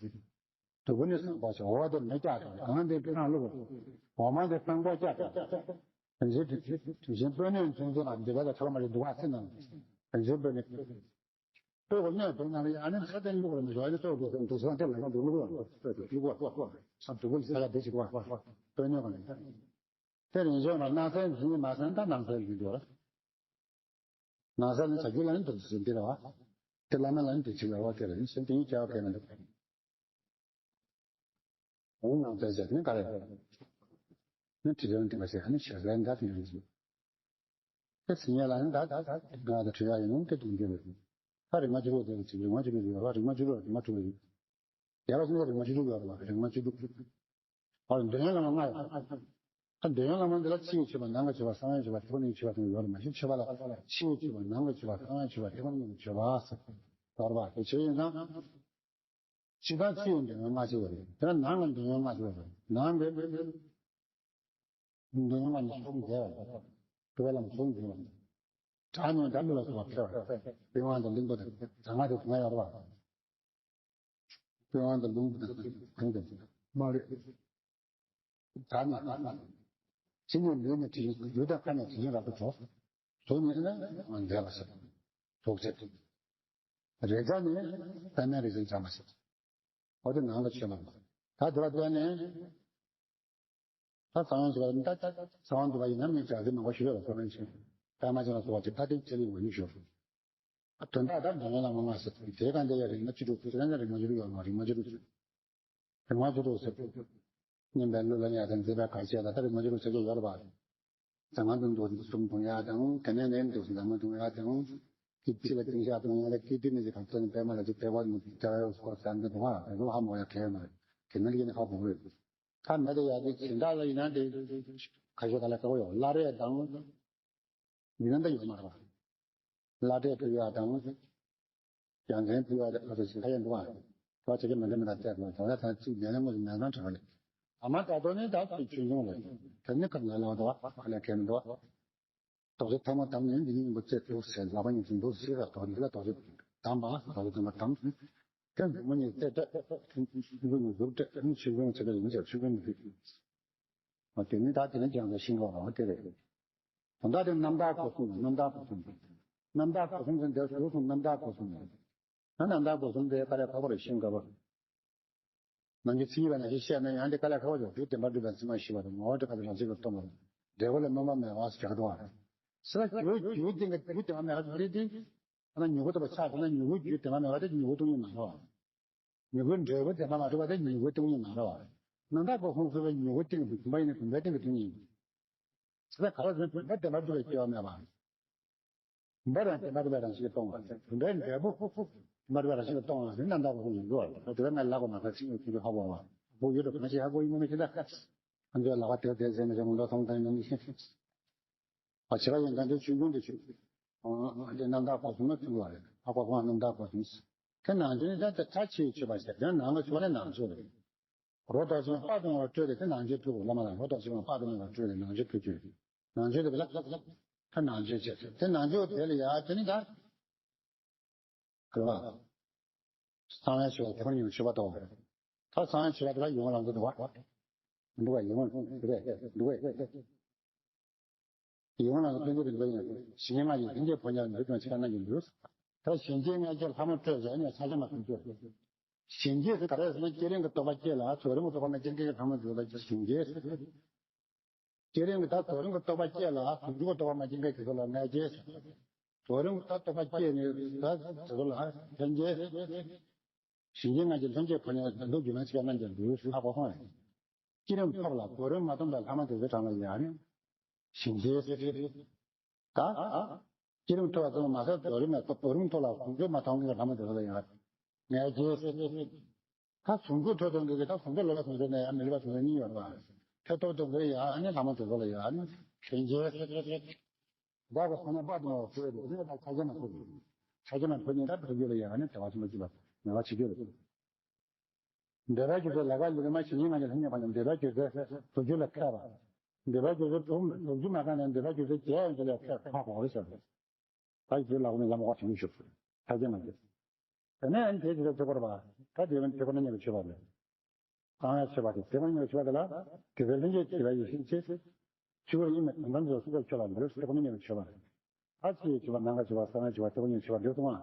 དུ་བུ་ནི་སངས་པ་ཞེས་འོ་དེ་མི་བཀྱག་དང་གང་དེ་ཕྲང་བླུགས། འོ་མ་དེ་སྤྲང་པོ་བཀྱག་དང་། བན་ཆེན་དུས་ཆེན་དུས་ཆེན་སྤོས་སྣོད་མཚོན་ཚུལ་ལ་འདི་ག་ལ་ཁྱོད་མ་རེད་འདུག་ཨ་སེ་ན། བན་ཆེན་སྤོས་ནི། སྤོས་ཀྱི་སྣོད་དེ་ནང་ལ་ཡང་ཨ་ནི་ས་སྟེང་བླུགས་རེ་མི་ཞོ་ཨ་ནི་སྤོས་དགོས་སེམས་འདུག་སེམས་དེ་ལ་ཡང་འདུག་བླུགས་རེ་སྤོས་དེ་བླུགས་རེ་ས་དུ་བུ་ལ་ས་ཡ་དེ་ཞིག་བ་སྤོས་སྣོད་ག་ནས། དེ་རིང་གཞོན་ལ་སྣང་གསལ་འཛིན་མ་སེམས་ད་སྣང་གསལ་ཡིན་འདུག་ར། ནང་གསལ་ནི་བྱ་རྒྱུད་ལ་ནི་འདུག་ཟིན་འདི་རེད་བ། དེ་བླ་མ་ལ་ནི་འདུག་ཅིག་ལ་བ་དེ་རེད་ཟིན་དེ་ཉིད་བྱ་བ་གལ་མི་འདུག་འོང་ནང་གསལ་ཟེར་ནི་ག་རེ། ནི་དྲི་བ་འདི་མ་ཟེར་ནི་ཞེ་ས་འདྲ་དེ་ཡོང་ཟིན། དེ་ཟིན་ཡ་ལ་ནི་ད་ད་ད་ང་ད་དྲི་བ་ཡིན་ནོ་དེ་གཏོང་རྒྱུ་རེད། ད་རིག་མ་བཅུ་དྲུག་དེ་ཅིག་རིག་མ་བཅུ་དྲུག་ཡོད་བ་རིག་མ་བཅུ་དྲུག་རིག་མ་དྲུག་ཡོད། རྒྱལ་བ་སེམས་དཔའ་རིག་མ་བཅུ་དྲུག་ཡོད་རེད་བ་རིག་མ་བཅུ་དྲུག་ཨ་འདོད་ཡོན་བླ་མ་ལྔ་ཡོད། ཨ་འདོད་ཡོན་བླ་མ་འདི་ལ་ཕྱི་ཡི་མཆོད་པ་ནང་གི་མཆོད་པ་གསང་བའི་མཆོད་པ་ཐེག་པ་གཉིས་ཀྱི་མཆོད་པ་དེ་ཡོད་རེད་མ་གཞི་མཆོད་པ་ལ་ཕྱི་ཡི་མཆོད་པ་ནང་གི་མཆོད་པ་གསང་བའི་མཆོད་པ་ཐེག་པ་གཉིས་ཀྱི་མཆོད་པ་ཟེར། ཡོད་རེད་བ་དེ་ཆོས་ཡིན་ན། ཕྱི་དང་ཕྱི་ཡི་འདོད་ཡོན་ལྔ་ཅིག་ཡོད་རེད་དེ་ལ་ནང་གི་འདོད་ཡོན་ལྔ་ཅིག་ཡོད་རེད་ནང་གི་འདོད་ཡོན་ལྔ་ནི་གསུམ་བརྒྱད་རེད། དེ་བས་ལམ་གསུམ་བརྒྱད་རེད། དགྲ་ནི་དགྲ་ལུ་ལ་སོགས་པ་ཕལ་བ་པི་ཝང་དང་གླིང་བུ་དང་གྲང་ངར་དེ་གང་ཡོད་རེད་བ། པི་ཝང་དང་ལུང་དང་གང་དང་མ་རེད། ད་ནི་ཕྱི་ནས་ལུས་ནས་དྲི་ཞིང་ལུས་དང་ཁ་ནས་དྲི་ཞིང་རབ་ཏུ་གྲོལ། དུག་ནི་ནི་མཛེས་པ་ཟེར། དུག་ཟེར། རེག་བྱ་ནི་པདྨའི་རེག་བྱ་འཇམ་པ་ཟེར། འོ་དེ་ནང་ལ་ཆོས་མ་ད་དེ་ལ་བརྟེན་ནས། ད་གསང་བའི་མཆོད་པ་ད་ད་གསང་བ་འདུས་པ་ཡིན་ན་མི་འདྲ་ཟེར་མང་པོ་ཞུ་ཡོད་ལ་སོ་རན་ཆེན། པད་མ་ཅན་ལ་སོགས་པ་དེ་ད་དེ་ཚེ་རིང་བ་ཡིན་ཞུ། དོན་དག་ད་འདོད་ཡོན་ལ་མ་མ་ཟེར་དེ་གང་དེ་ཡ་རིག་མ་བཅུ་དྲུག་ཟེར་ན་རིག་མ་བཅུ་དྲུག་ཟེར་རིག་མ་བཅུ་དྲུག་ཟེར། རིག་མ་བཅུ་དྲུག་ཟེར། སྙན་པའི་གླུ་ལ་ཡ་དང་མཛེས་པའི་གར་བྱེད་ལ་ད་རིག་མ་བཅུ་དྲུག་ཟེར་གྱི་ཡོད་རེད་པ། ཟ་མ་དང་འདུག་གསུམ་འཐུང་ཡ་དང་དེ་ནས་ནས་འདུག་ཟ་མ་འཐུང་ཡ་དང་། ཀི་ཏི་ལ་ཏིང་ཤ་འཐུང་ཡ་ལ་ཀི་ཏི་ནི་ཟེར་གང་ཚོད་ནི་པད་མ་ལ་ཅིག་པད་མ་ནི་ཏེ་བ་ཡོད་སྐོར་ཟ་འདི་འདུག་ཨ་རེ་ཧ་མོ་ཡ་གལ་མ་རེད་དེ་ནི་ཡིན་ཧ་གོ་རེད། ད་མེད་དེ་ཡ་དེ་སྦྱིན་བདག་ལ་ཡིན་ན་དེ་ཁ་ཤས་ད་ལ་ཁ་བོ་ཡོད་བླ་རེ་དང་། མི་ལ་འདི་ཡོད་མ་རེད་པ། བླ་བྲེ་ཕུལ་ཡ་དང་། རྒྱལ་མཚན་ཕུལ་ཡ་དེ་ཨ་ཚོ་ཞིག་ཁ་ཡ་འདུག་ཨ། ཁ་ཆེ་ཆེ་མི་འདྲ་མི་འདྲ་བལྟས་དགོས་དོ་ལ་ད་ཅིག་ཉན་ན་མོ་ཞིག་ཉན་ན་དྲག་ལེ། ཨ་མ་ད་དོ་ནི་ད་ཅིག་ཆུང་ཆུང་ལེ། དེ་ནི་ཁ་ལ་ལ་འདུག་ཨ་ཁ་ལ་ཁེ་མི་འདུག་ཨ། དོགས་ཟོན་ཐོག་མ་དམ་ནས་འདི་ཉིད་པོ་བཙལ་འདུག་ཟེར་ལག་པ་གཉིས་ཀྱིས་འདུག་ཟེར་ལ་དོགས་འདི་ལ་དོགས་ཟོན་དམ་པ་དོགས་ཟོན་དམ་པ་དམ། ཀན་མོ་ཉིད་ཏེ་ཏེ་ཆུ་ཀུན་ནི་ཟུར་ཏེ་ཆུ་ཀུན་ཚེ་ཀ་ཡིན་ཟེར་ཆུ་ཀུན་ནི་ཕིག་ཨ་དེ་ནི་ད་དེ་ནི་ཀྱང་ལ་ཤིང་ལོག་རང་དེ་རེད། དོན་དག་དེ་རྣམ་དག་སྒོ་གསུམ་རྣམ་དག་སྒོ་གསུམ་རྣམ་དག་སྒོ་གསུམ་ཟེར་འདིར་ཟུར་གསུམ་རྣམ་དག་སྒོ་གསུམ་ན་རྣམ་དག་སྒོ་གསུམ་དེ་ཀ་རེ་ཁ་པོ་རེ་ཤིང་དགའ་བོ། ནང་གི་ཚིག་ཡིན་པ་ནང་བཞིན་བཤད་ན་ཡང་དེ་ཀ་ལ་ཁ་བ་ཅོག་རྒྱུ་བདེན་པར་སྒྲུབ་པའི་ཚིག་མ་ཤེས་པ་དང་ངོ་བོ་དེ་ཀ་དེ་རང་ཚིག་གི་སྟོང་པ་དང་འབྲས་བུ་ལ་སྨོན་པ་མེད་པ་ཟེར་གྱི་འདུག་བ། སེ་ལ་རྒྱུ་རྒྱུ་བདེན་གྱི་རྒྱུ་བདེན་པ་མེད་པ་དེ་དེ་ཨ་ན་མྱུ་གུ་ལྟ་བུ་ཆགས་སོང་ན་མྱུ་གུ་རྒྱུ་བདེན་པ་མེད་པ་དེ་མྱུ་གུ་སྟོང་ཉིད་མ་རེད་བ། མྱུ་གུའི་འབྲས་བུ་བདེན་པ་མ་གྲུབ་པ་དེ་མྱུ་གུའི་སྟོང་ཉིད་མ་རེད་བ། རྣམ་དག་སྒོ་གསུམ་ཟེར་བའི་མྱུ་གུ་སྟེང་དུ་བུམ་པ་ཡིན་ན་བུམ་པའི་སྟེང་གི་སྟོང་ཉིད་ཡིན། ཇི་ལྟར་ག་ལ་ཟེར་ན་བུམ་པ་བདེན་པར་གྲུབ་པའི་སྐྱེ་བ་མེད་པ། བུམ་པ་རང་བདེན་པར་གྲུབ་པའི་རང་བཞིན་གྱིས་སྟོང་བ། བུམ་པའི་འབྲས་བུ་བདེན་པར་གྲུབ་པའི་རང་བཞིན་གྱིས་སྟོང་བ་ཟེར་རྣམ་དག་པ་གསུམ་ཡིན་འདུག་བ། དེ་ལ་ང་ལབ་དགོས་མ་ཁ་ཚིག་ངོས་ཀྱི་ཧ་གོ་བ། བུ་ཡོད་དུ་གང་ཞིག་ཧ་གོ་ཡིན་མིན་ཤེས་ད། ང་ཚོའི་ལག་པ་དེར་དེར་ཟེར་ནས་ངུ་འགྲོ་སོང་དང་ཡིན་མིན་ཤེས། བ་བྱེད་པ་ཡིན་དང་དེ་ཆོས་འབྱུང་དེ་ཆོས། དེ་རྣམ་དག་པ་གསུམ་ལ་མཐུན་དགོས་རེད། ཧ་གོ་གོང་རྣམ་དག་པ་གསུམ། དེ་ནང་ཆོས་ནི་ད་ལྟ་ཕྱིའི་མཆོད་པ་ཞེས་དོན་ནང་གི་མཆོད་པ་ནི་ནང་མཆོད་རེད། རོ་ཐོག་ཆེན་པོ་དཔག་ཏུ་མེད་པ་སྤྲོས་ཏེ་དེ་ནང་ཆོས་ཕུལ་དགོས། བླ་མ་ལ་རོ་ཐོག་ཆེན་པོ་དཔག་ཏུ་མེད་པ་སྤྲོས་ཏེ་ནང་ཆོས་ཕུལ་རྒྱུ། ནང་ཆོས་དེ་ལ་ད་ནང་ཆོས་བྱས། དེ་ནང་ཆོས་དེ་ལ་ཡ་དེ་ནི་ད། ག་རེ་བ། གསང་བའི་མཆོད་པ་དེ་ཁོ་ན་ཉིད་མཆོད་པ་དང་། ད་གསང་བའི་མཆོད་པ་དེ་ལ་ཡིད་འོང་ལ་འདུག་བ། འདུག་བ་ཡིད་འོང་རེད་འདུག་བས། ཡིད་འོང་ལ་འདུག་པའི་འདུག་ཡིན། ཞིང་ལྔ་ཡི་ལྷན་སྐྱེས་ཕོ་ཉ་འདུག་ཀྱང་ཕྱི་ཁ་ན་ཡིན་འདུག་ད་གཞན་སྐྱེ་ལྔ་སྐྱེས་ལྷ་མོ་སྤྲོས་བྱས་ནས་ས་ཆ་མ་ཐུབ་རྒྱུ། གཞན་སྐྱེ་ཟེར་ག་རེ་ཟེར་ན་སྐྱེ་རིང་གི་རྟོག་པ་སྐྱེ་ལ་རྫོགས་རིང་གི་རྟོག་པ་མ་སྐྱེ་མཁན་གྱི་ལྷ་མོ་འདུག་ལ་གཞན་སྐྱེ་ཟེར། སྐྱེ་རིང་གི་ད་རྫོགས་རིང་གི་རྟོག་པ་སྐྱེ་ལ་ཟུང་འཇུག་གི་རྟོག་པ་མ་སྐྱེ་མཁན་དེ་ཚོ་ལ་ལྔ་སྐྱེ་ཟེར། རྫོགས་རིང་གི་ད་རྟོག་པ་སྐྱེས་ནས་ད་དེ་ཚོ་ལ་ལྷན་སྐྱེ་ཟེར། གཞན་སྐྱེ་ལྔ་སྐྱེས་ལྷན་སྐྱེས་ཕོ་ཉ་འདུག་རྒྱུ་ན་ཅི་ལྔ་སྐྱེས་འདུག་ཟེར་ཧ་གོ་སོང་ངས། བསྐྱེད་རིམ་ཐོབ་ལ་རྫོགས་རིམ་མ་ཐོབ་པའི་ལྷ་མ་དེ་ཚོའི་གྲངས་ལ་ཡང་ནི་ཞིང་རྗེ་ཟེར། ད་བསྐྱེད་རིམ་ཐོབ་པ་ཙམ་མ་ཟད་རྫོགས་རིམ་ལ་རྫོགས་རིམ་ཐོབ་ལ་ཟུང་འཇུག་མ་ཐོབ་མཁན་གྱི་ལྷ་མ་དེ་ཚོ་ལ་ཡང་ལྔ་སྐྱེ་ཟེར། ད་ཟུང་འཇུག་ཐོབ་ཐོབ་མཁན་གྱི་ད་ཟུང་འཇུག་ལོག་པའི་ཟུང་འཇུག་ནས་ཡང་མི་སླུ་བ་ཟུང་འཇུག་གཉིས་ཡོད་རེད་བ། དེ་ཐོབ་ཐོབ་མཁན་ཡང་ནི་ལྷ་མ་དེ་ཚོ་ལ་ཡང་ནི་ལྷན་སྐྱེ་ཟེར། བདག་གི་སོ་ནམ་དཔག་ཏུ་མེད་པ་ཕུལ་ཏེ་དེ་ནས་ད་ཆ་རྐྱེན་མ་ཐོབ་ཀྱི། ཆ་རྐྱེན་མ་ཐོབ་ནས་ད་ཕུལ་རྒྱུ་ལ་ཡང་ནི་བདེ་བ་ཆེན་པོ་སྐྱེས་པ་མེད་པ་བྱེད་རྒྱུ་རེད། འདོད་པའི་རྒྱུ་ཚོགས་ལས་ཀ་ལས་མ་བྱེད་ཉིན་ང་ཚོ་ལྷན་ཉམས་པ་ནི་འདོད་པའི་རྒྱུ་ཚོགས་དྲུག་ཅུ་ལ་མཁས་པ། འདོད་པའི་རྒྱུ་ཚོགས་དྲུག་དྲུག་ཅུ་མ་ཁག་ནས་འདོད་པའི་རྒྱུ་ཚོགས་བརྒྱད་ཡོད་ཚོད་ལ་མཁས་པ་ཧ་གོ་རེ་བྱ་དགོས། ད་ཡིད་ལ་འོང་ནས་ལམ་འོག་བྱུང་བཞུགས་སུ་ཐབས་ཀྱིས་མ་འགྱུར། དེ་ནས་ཨ་ནི་དེའི་རྗེས་ལ་ཚེ་འཁོར་བ་ད་དེ་བས་དེ་ཁོ་ན་མཉམ་པའི་མཆོད་པ་རེད། གསང་བའི་མཆོད་པ་དེ་དེ་ཁོ་ན་མཉམ་པའི་མཆོད་པ་དེ་ལ་དེ་ཚེ་ལྷན་སྐྱེས་སྐྱེ་བའི་ཡེ་ཤེས་ཆེ། ཆོས་སྐུ་དབྱིངས་མེད་དོན་དམ་གྱི་སངས་རྒྱས་ཆོས་ལ་འདུལ་ཟེར་ཁོ་ན་མཉམ་པའི་མཆོད་པ་རེད། ད་ཕྱི་ཡི་མཆོད་པ་ནང་གི་མཆོད་པ་གསང་བའི་མཆོད་པ་དེ་ཁོ་ན་མཉམ་པའི་མཆོད་པ་འདི་གསུང་བ།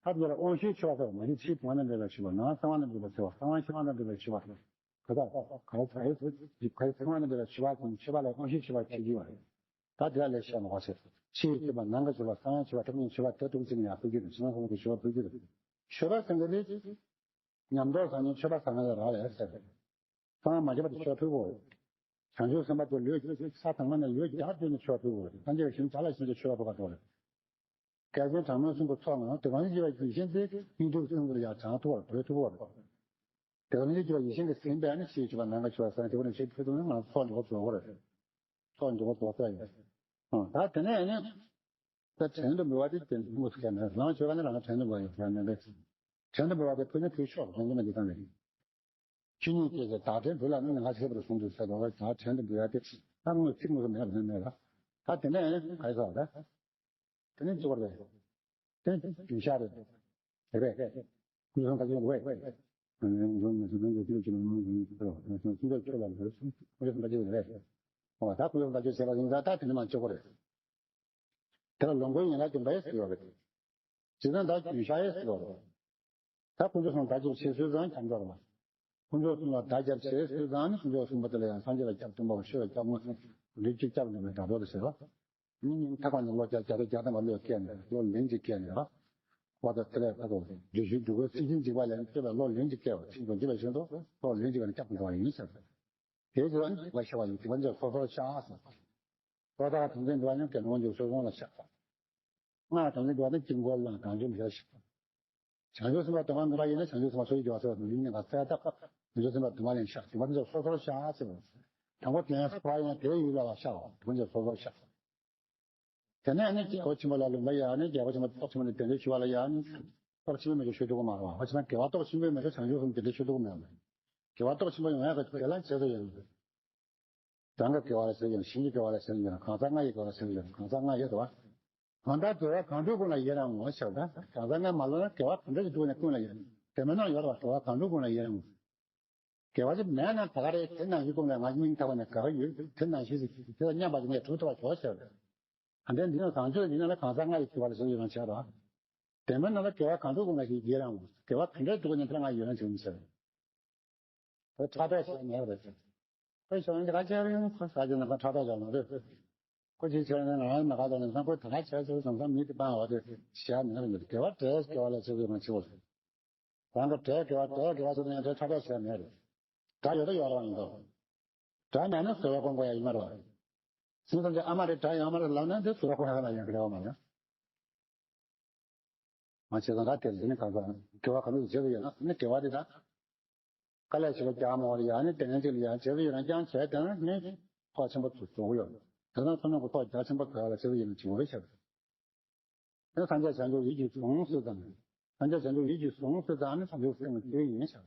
ད་དེ་ལ་དབང་ཤེས་མཆོད་པ་ཟེར་བ་མ་གཞི་ཕྱིའི་བུམ་པ་དང་འབྲེལ་བའི་མཆོད་པ། ནང་གསང་བ་དང་འབྲེལ་བའི་མཆོད་པ། གསང་བ་ཤེས་པ་དང་འབྲེལ་བའི་མཆོད་པ། ག་ད་ག་ལ་ག་ཡི་ག་ཡི་གསང་བ་དང་འབྲེལ་བའི་མཆོད་པ་དང་མཆོད་པ་ལ་དབང་ཤེས་མཆོད་པ་ཁྱད་ཀྱི་བ་རེད། ད་དེ་ལ་ལས་བཤད་མ་གོ་ཟེར། ཕྱིའི་མཆོད་པ་ནང་གི་མཆོད་པ་གསང་བའི་མཆོད་པ་དེ་ཁོ་ན་མཆོད་པ་དེ་དྲུག་ཅིག་ནི་ཡང་ཕུལ་རྒྱུ་རེད། ཟེར་ན་ཁོང་གི་མཆོད་པ་ཕུལ་རྒྱུ་རེད། མཆོད་པ་ཟེར་མཁན་དེ། ཉམས་རྟོགས་བཟང་ནས་མཆོད་པ་བཟང་ངན་ལ་རག་ལས་ཟེར། གསང་བ་མ་བརྒྱབ་པ་དེ་མཆོད་ཕུལ་དགོས། བྱང་ཆུབ་སེམས་དཔའ་དེ་ལུས་ས་དང་པོ་ནས་ལུས་རྒྱག་བཏོན་ནས་མཆོད་ཕུལ་དགོས། སངས་རྒྱས་ཀྱི་ཞིང་བྱ་ལ་ཞིང་གི་མཆོད་པ་ཕུལ་བ་དང་། བསྐལ་ཆེན་གྲངས་མེད་གསུམ་གྱི་ཚོགས་ངང་དེ་གང་ཞིག་པའི་ཡེ་ཤེས་དེ་སྙིང་ཐིག་སེམས་ཚོར་ཡང་བྱང་ཐུབ་པར་བོད་ཐུབ་པར། དེ་གང་ཞིག་པའི་ཡེ་ཤེས་ཀྱི་སེམས་པས་ནི་ཕྱིའི་མཆོད་པ་ནང་གི་མཆོད་པ་གསང་དེ་བ་ནི་ཕྱིའི་མཆོད་པ་ནི་ང་ཚོགས་འདུ་བ་བཟོ་བར། ཚོགས་འདུ་བ་བཟོ་ས་ཡིན། ད་དེ་ནས་ནི། ད་བྲན་དུ་འབུལ་བ་དེ་དེ་དངོས་སུ་ཁས་ནས་རང་བྱོས་པ་ནི་རང་བྲན་དུ་འབུལ་བ་ཡིན་ཟེར་ནས་འདི། བྲན་དུ་འབུལ་བ་དེ་ཕུལ་ན་ཕུལ་ཆོག་རང་གི་མ་འདི་གང་རེད། ཆོས་ཉིད་ཀྱི་བདག་བྲན་བུ་ལ་ནི་ང་ཞེས་པར་གསུངས་འདུག་ཟེར་བ་ད་བྲན་དུ་འབུལ་བ་དེ་ད་དངོས་ཚིག་དངོས་སུ་མེད་པ་ནི་མེད་ལ། ད་དེ་ནས་ག་རེ་ཟེར་བ་རེད། དེ་ནས་གཅིག་པ་རེད། དེ་ནས་རྒྱུན་བཤགས་རེད། དེ་རེད། ཀུན་སློང་དག་ཅིང་རེད། ཀུན་སློང་དག་ཅིང་རེད། ཨོ་ད་ཀུན་སློང་དག་ཅིང་བྱས་པ་ཡིན་ཙང་ད་དེ་ནས་མ་གཅིག་པ་རེད། དེ་ལ་ལོངས་སྐུའི་ཡན་ལག་བདུན་པ་ཡང་ཟེར་བ་རེད། ཇི་ལྟར་བདག་རྒྱུན་བཤགས་ཡང་ཟེར་བ་རེད། ད་དཀོན་མཆོག་གསུམ་ལ་བདག་སྐྱབས་ཆེ་ཤོས་ཙང་སྐྱབས་འགྲོ་རེད་བ། དཀོན་མཆོག་གསུམ་ལ་བདག་སྐྱབས་ཆེ་ཤོས་ཙང་ནི་དཀོན་མཆོག་གསུམ་པོ་དེ་ལ་ཡང་སངས་རྒྱས་ལ་སྐྱབས། སྟོན་པ་ཆོས་ལ་སྐྱབས། དངོས་ལུས་ཀྱི་སྐྱབས་འགྲོ་བའི་དགྲ་གྲོགས་དེ་ཟེར་བ། ཉིན་ཉིན་ཐག་པ་ནས་བློ་བསྐྱར་བསྐྱར་བསྐྱར་དང་བློ་བསྐྱར་ནས་བློ་ལན་གཅིག་བསྐྱར་ནས་རེད་བ། དེ་ལས་ད་དུང་འགྲུལ་བཞུད་འགྲོ་དགོས་སྲིད་ཞིའི་འཇིགས་པ་ལས་སྐྱོབ་པའི་བློ་ལན་གཅིག་བསྐྱར་བ་ཚིག་དོན་བྱེད་པ་བཞིན་དུ་བློ་ལན་གཅིག་བྱས་ནས་སྐྱབས་དུ་འགྲོ་བ་ཡིན་ཟེར། དེའི་ཕྱིར་ནི་འཇིགས་པ་ཤི་བ་ཡི་འཇིགས་པ་འདི་སོ་སོར་བཤགས་ཟེར། ལོག་ལྟ་བ་དམ་ཚིག་འདུལ་བ་ནི་དགེ་སློང་གི་སོ་སོ་ལ་བཤགས། སྔགས་དམ་ཚིག་འདུལ་བ་ནི་དཀྱིལ་འཁོར་ལ་གང་བྱུང་བྱས་བཤགས། བྱང་ཆུབ་སེམས་དཔའ་སྡོམ་པ་ལྔ་པ་ཡིན་ན་བྱང་ཆུབ་སེམས་དཔའ་སོ་སོའི་དགེ་བ་ཟེར་བ་དང་ཡིན་ནི་ང་གསལ་བཏབ་བྱང་ཆུབ་སེམས་དཔའ་སྡོམ་པ་ལ་བཤགས། འཇིགས་པ་འདི་སོ་སོར་བཤགས་ཟེར་བ། དང་པོ་དེ་ཡང་ས་ཕར་ཡང་དེའི་ཡུལ་ལ་བཤགས་པ་དེ་ཕྱིར་སོ་སོར་བཤགས། དེ་ནས་ནི་རྒྱལ་པོ་ཆེན་པོ་ལ་ལུང་པ་ཡང་ནི་རྒྱལ་པོ་ཆེན་པོ་སྟོབས་ཆེན་པོ་ནི་དེ་འདྲའི་ཞུ་བ་ལ་ཡང་ནི་སྟོབས་ཆེན་པོའི་མི་ཆོས་ཞུ་ཐུབ་ཀྱི་མ་རེད་བ། ཕྱིར་ན་དགེ་བ་སྟོབས་ཆེན་པོའི་མི་ཆོས་བྱང་ཆུབ་སེམས་དེ་འདྲའི་ཞུ་ཐུབ་ཀྱི་མེད་བ། དགེ་བ་སྟོབས་ཆེན་པོ་ཡོང་ཡག་གི་དེ་ལ་བྱེད་དུ་ཡོད། རང་གི་དགེ་བ་ལ་ཟེར་ཡང་ཞིང་གི་དགེ་བ་ལ་ཟེར་ཡང་གང་ཟག་ལྔ་ཡི་དགེ་བ་ལ་ཟེར་ཡང་གང་ཟག་ལྔ་ཡོད་དོ། གང་ལྟར་དགེ་བ་གང་འགྲུབ་ཀུན་ལ་ཡི་རང་ངོ་ཞེས་པ། གང་ཟག་ལྔ་མ་ལོ་ན་དགེ་བ་གང་འདྲ་ཞིག་འགྲུབ་ན་ཀུན་ལ་ཡི་རང་། དེ་མིན་ན་ཡོད་པ་དགེ་བ་གང་འགྲུབ་ཀུན་ལ་ཡི་རང་ངོ་། དགེ་བ་ཞིག་མེད་ན་ད་ག་རེད། དེ་ནང་བཞིན་ཀུན་ལ་ང་སྙིང་ཐག་པ་ནས་དགའ་གི་ཡོད། དེ་ནང་བཞིན་ཞིག་དེ་ལ་མཉམ་པ་ཞིག་ནས་གྲུབ་ཐུབ་པ་ཞོག་ཞེས་པ། ད་ལྟའི་འདི་ནི་བཟང་སྤྱོད་ཡིན་ན་ལ་གང་ཟག་ལྔ་ཡི་དགེ་བ་ལ་ཟེར་ཡོད་རང་བྱས་རོགས། དེ་མིན་ན་ལ་དགེ་བ་གང་འགྲུབ་ཀུན་ལ་ཞིག་ཡི་རང་ངོ་། དགེ་བ་གང་འདྲ་འགྲུབ་ཀྱི་ནི་དེ་ལ་ང་ཡི་རང་བྱེད་མི་ཟེར། ཁོས་ཕྲག་དོག་བྱས་ནས་རེད། ཁོས་ཞོགས་ནས་ག་ཅེ་རེད། ཁོས་ཟ་རྒྱུ་ནི་ཁོས་ཕྲག་དོག་བྱས་ནས་རེད། ཁོ་ཅིག་བྱས་ནས་ང་རང་མ་ག་དོག་ནས་ཁོས་ད་ག་བྱས་ཚོད་བཟང་ས་མི་དེ་པང་འོ་དེ་བྱས་ནས་རེད། དགེ་བ་བྲལ་དགེ་བ་ལ་ཚེ་བའི་མ་ཆེ་བ་རེད། རང་གི་བྲལ་དགེ་བ་བྲལ་དགེ་བ་ཚོ་ནས་ཕྲག་དོག་བྱས་ནས་རེད། དགྲ་ཡོད་ད་ཡོད་རང་ཡིན་དོ། དགྲ་མེད་ན་ཟེར་བ་སྐོང་དགོས་ཡ་ཡིན་མ་རེད། སེམས་ཙམ་གྱི་ཨ་མ་རེད་དགྲ་ཡང་མ་རེད་ལབ་ན་འདི་ཚུར་ཁོ་ཧ་ལ་ཡང་རེ་བ་མ་ཡོང་། མ་བྱས་ཙང་ར་དེར་འདི་ནི་གང་ཟག་དགེ་བ་གང་འདུག་བྱེད་དུ་ཡོད་ན་ནི་དགེ་བ་དེ་དག་དཀའ་ལས་ཆེ་བ་རྒྱག་མ་བར་ཡང་ནི་དེ་ནས་ཅིག་ལ་ཡང་བྱེད་དུ་ཡོད་ན་ཀྱང་བྱས་དེ་ནི་ཐོག་ཆེན་པོ་ཚུར་འགྲོ་གི་ཡོད། དེ་ན་ཐོག་ནས་ཁོ་ཐོག་རྒྱ་ཆེན་པོ་ག་ལ་བྱེད་དུ་ཡོད་ན་བྱེད་དགོས་རེད་བྱས། དེ་སངས་རྒྱས་བྱང་ཆུབ་ཡིད་ཀྱིས་བཟུང་ཟེར་ཙང་། སངས་རྒྱས་བྱང་ཆུབ་ཡིད་ཀྱིས་བཟུང་ཟེར་ཙང་ནི་བྱང་ཆུབ་སེམས་ཀྱི་སྐྱེ་ཡིན་ཤག་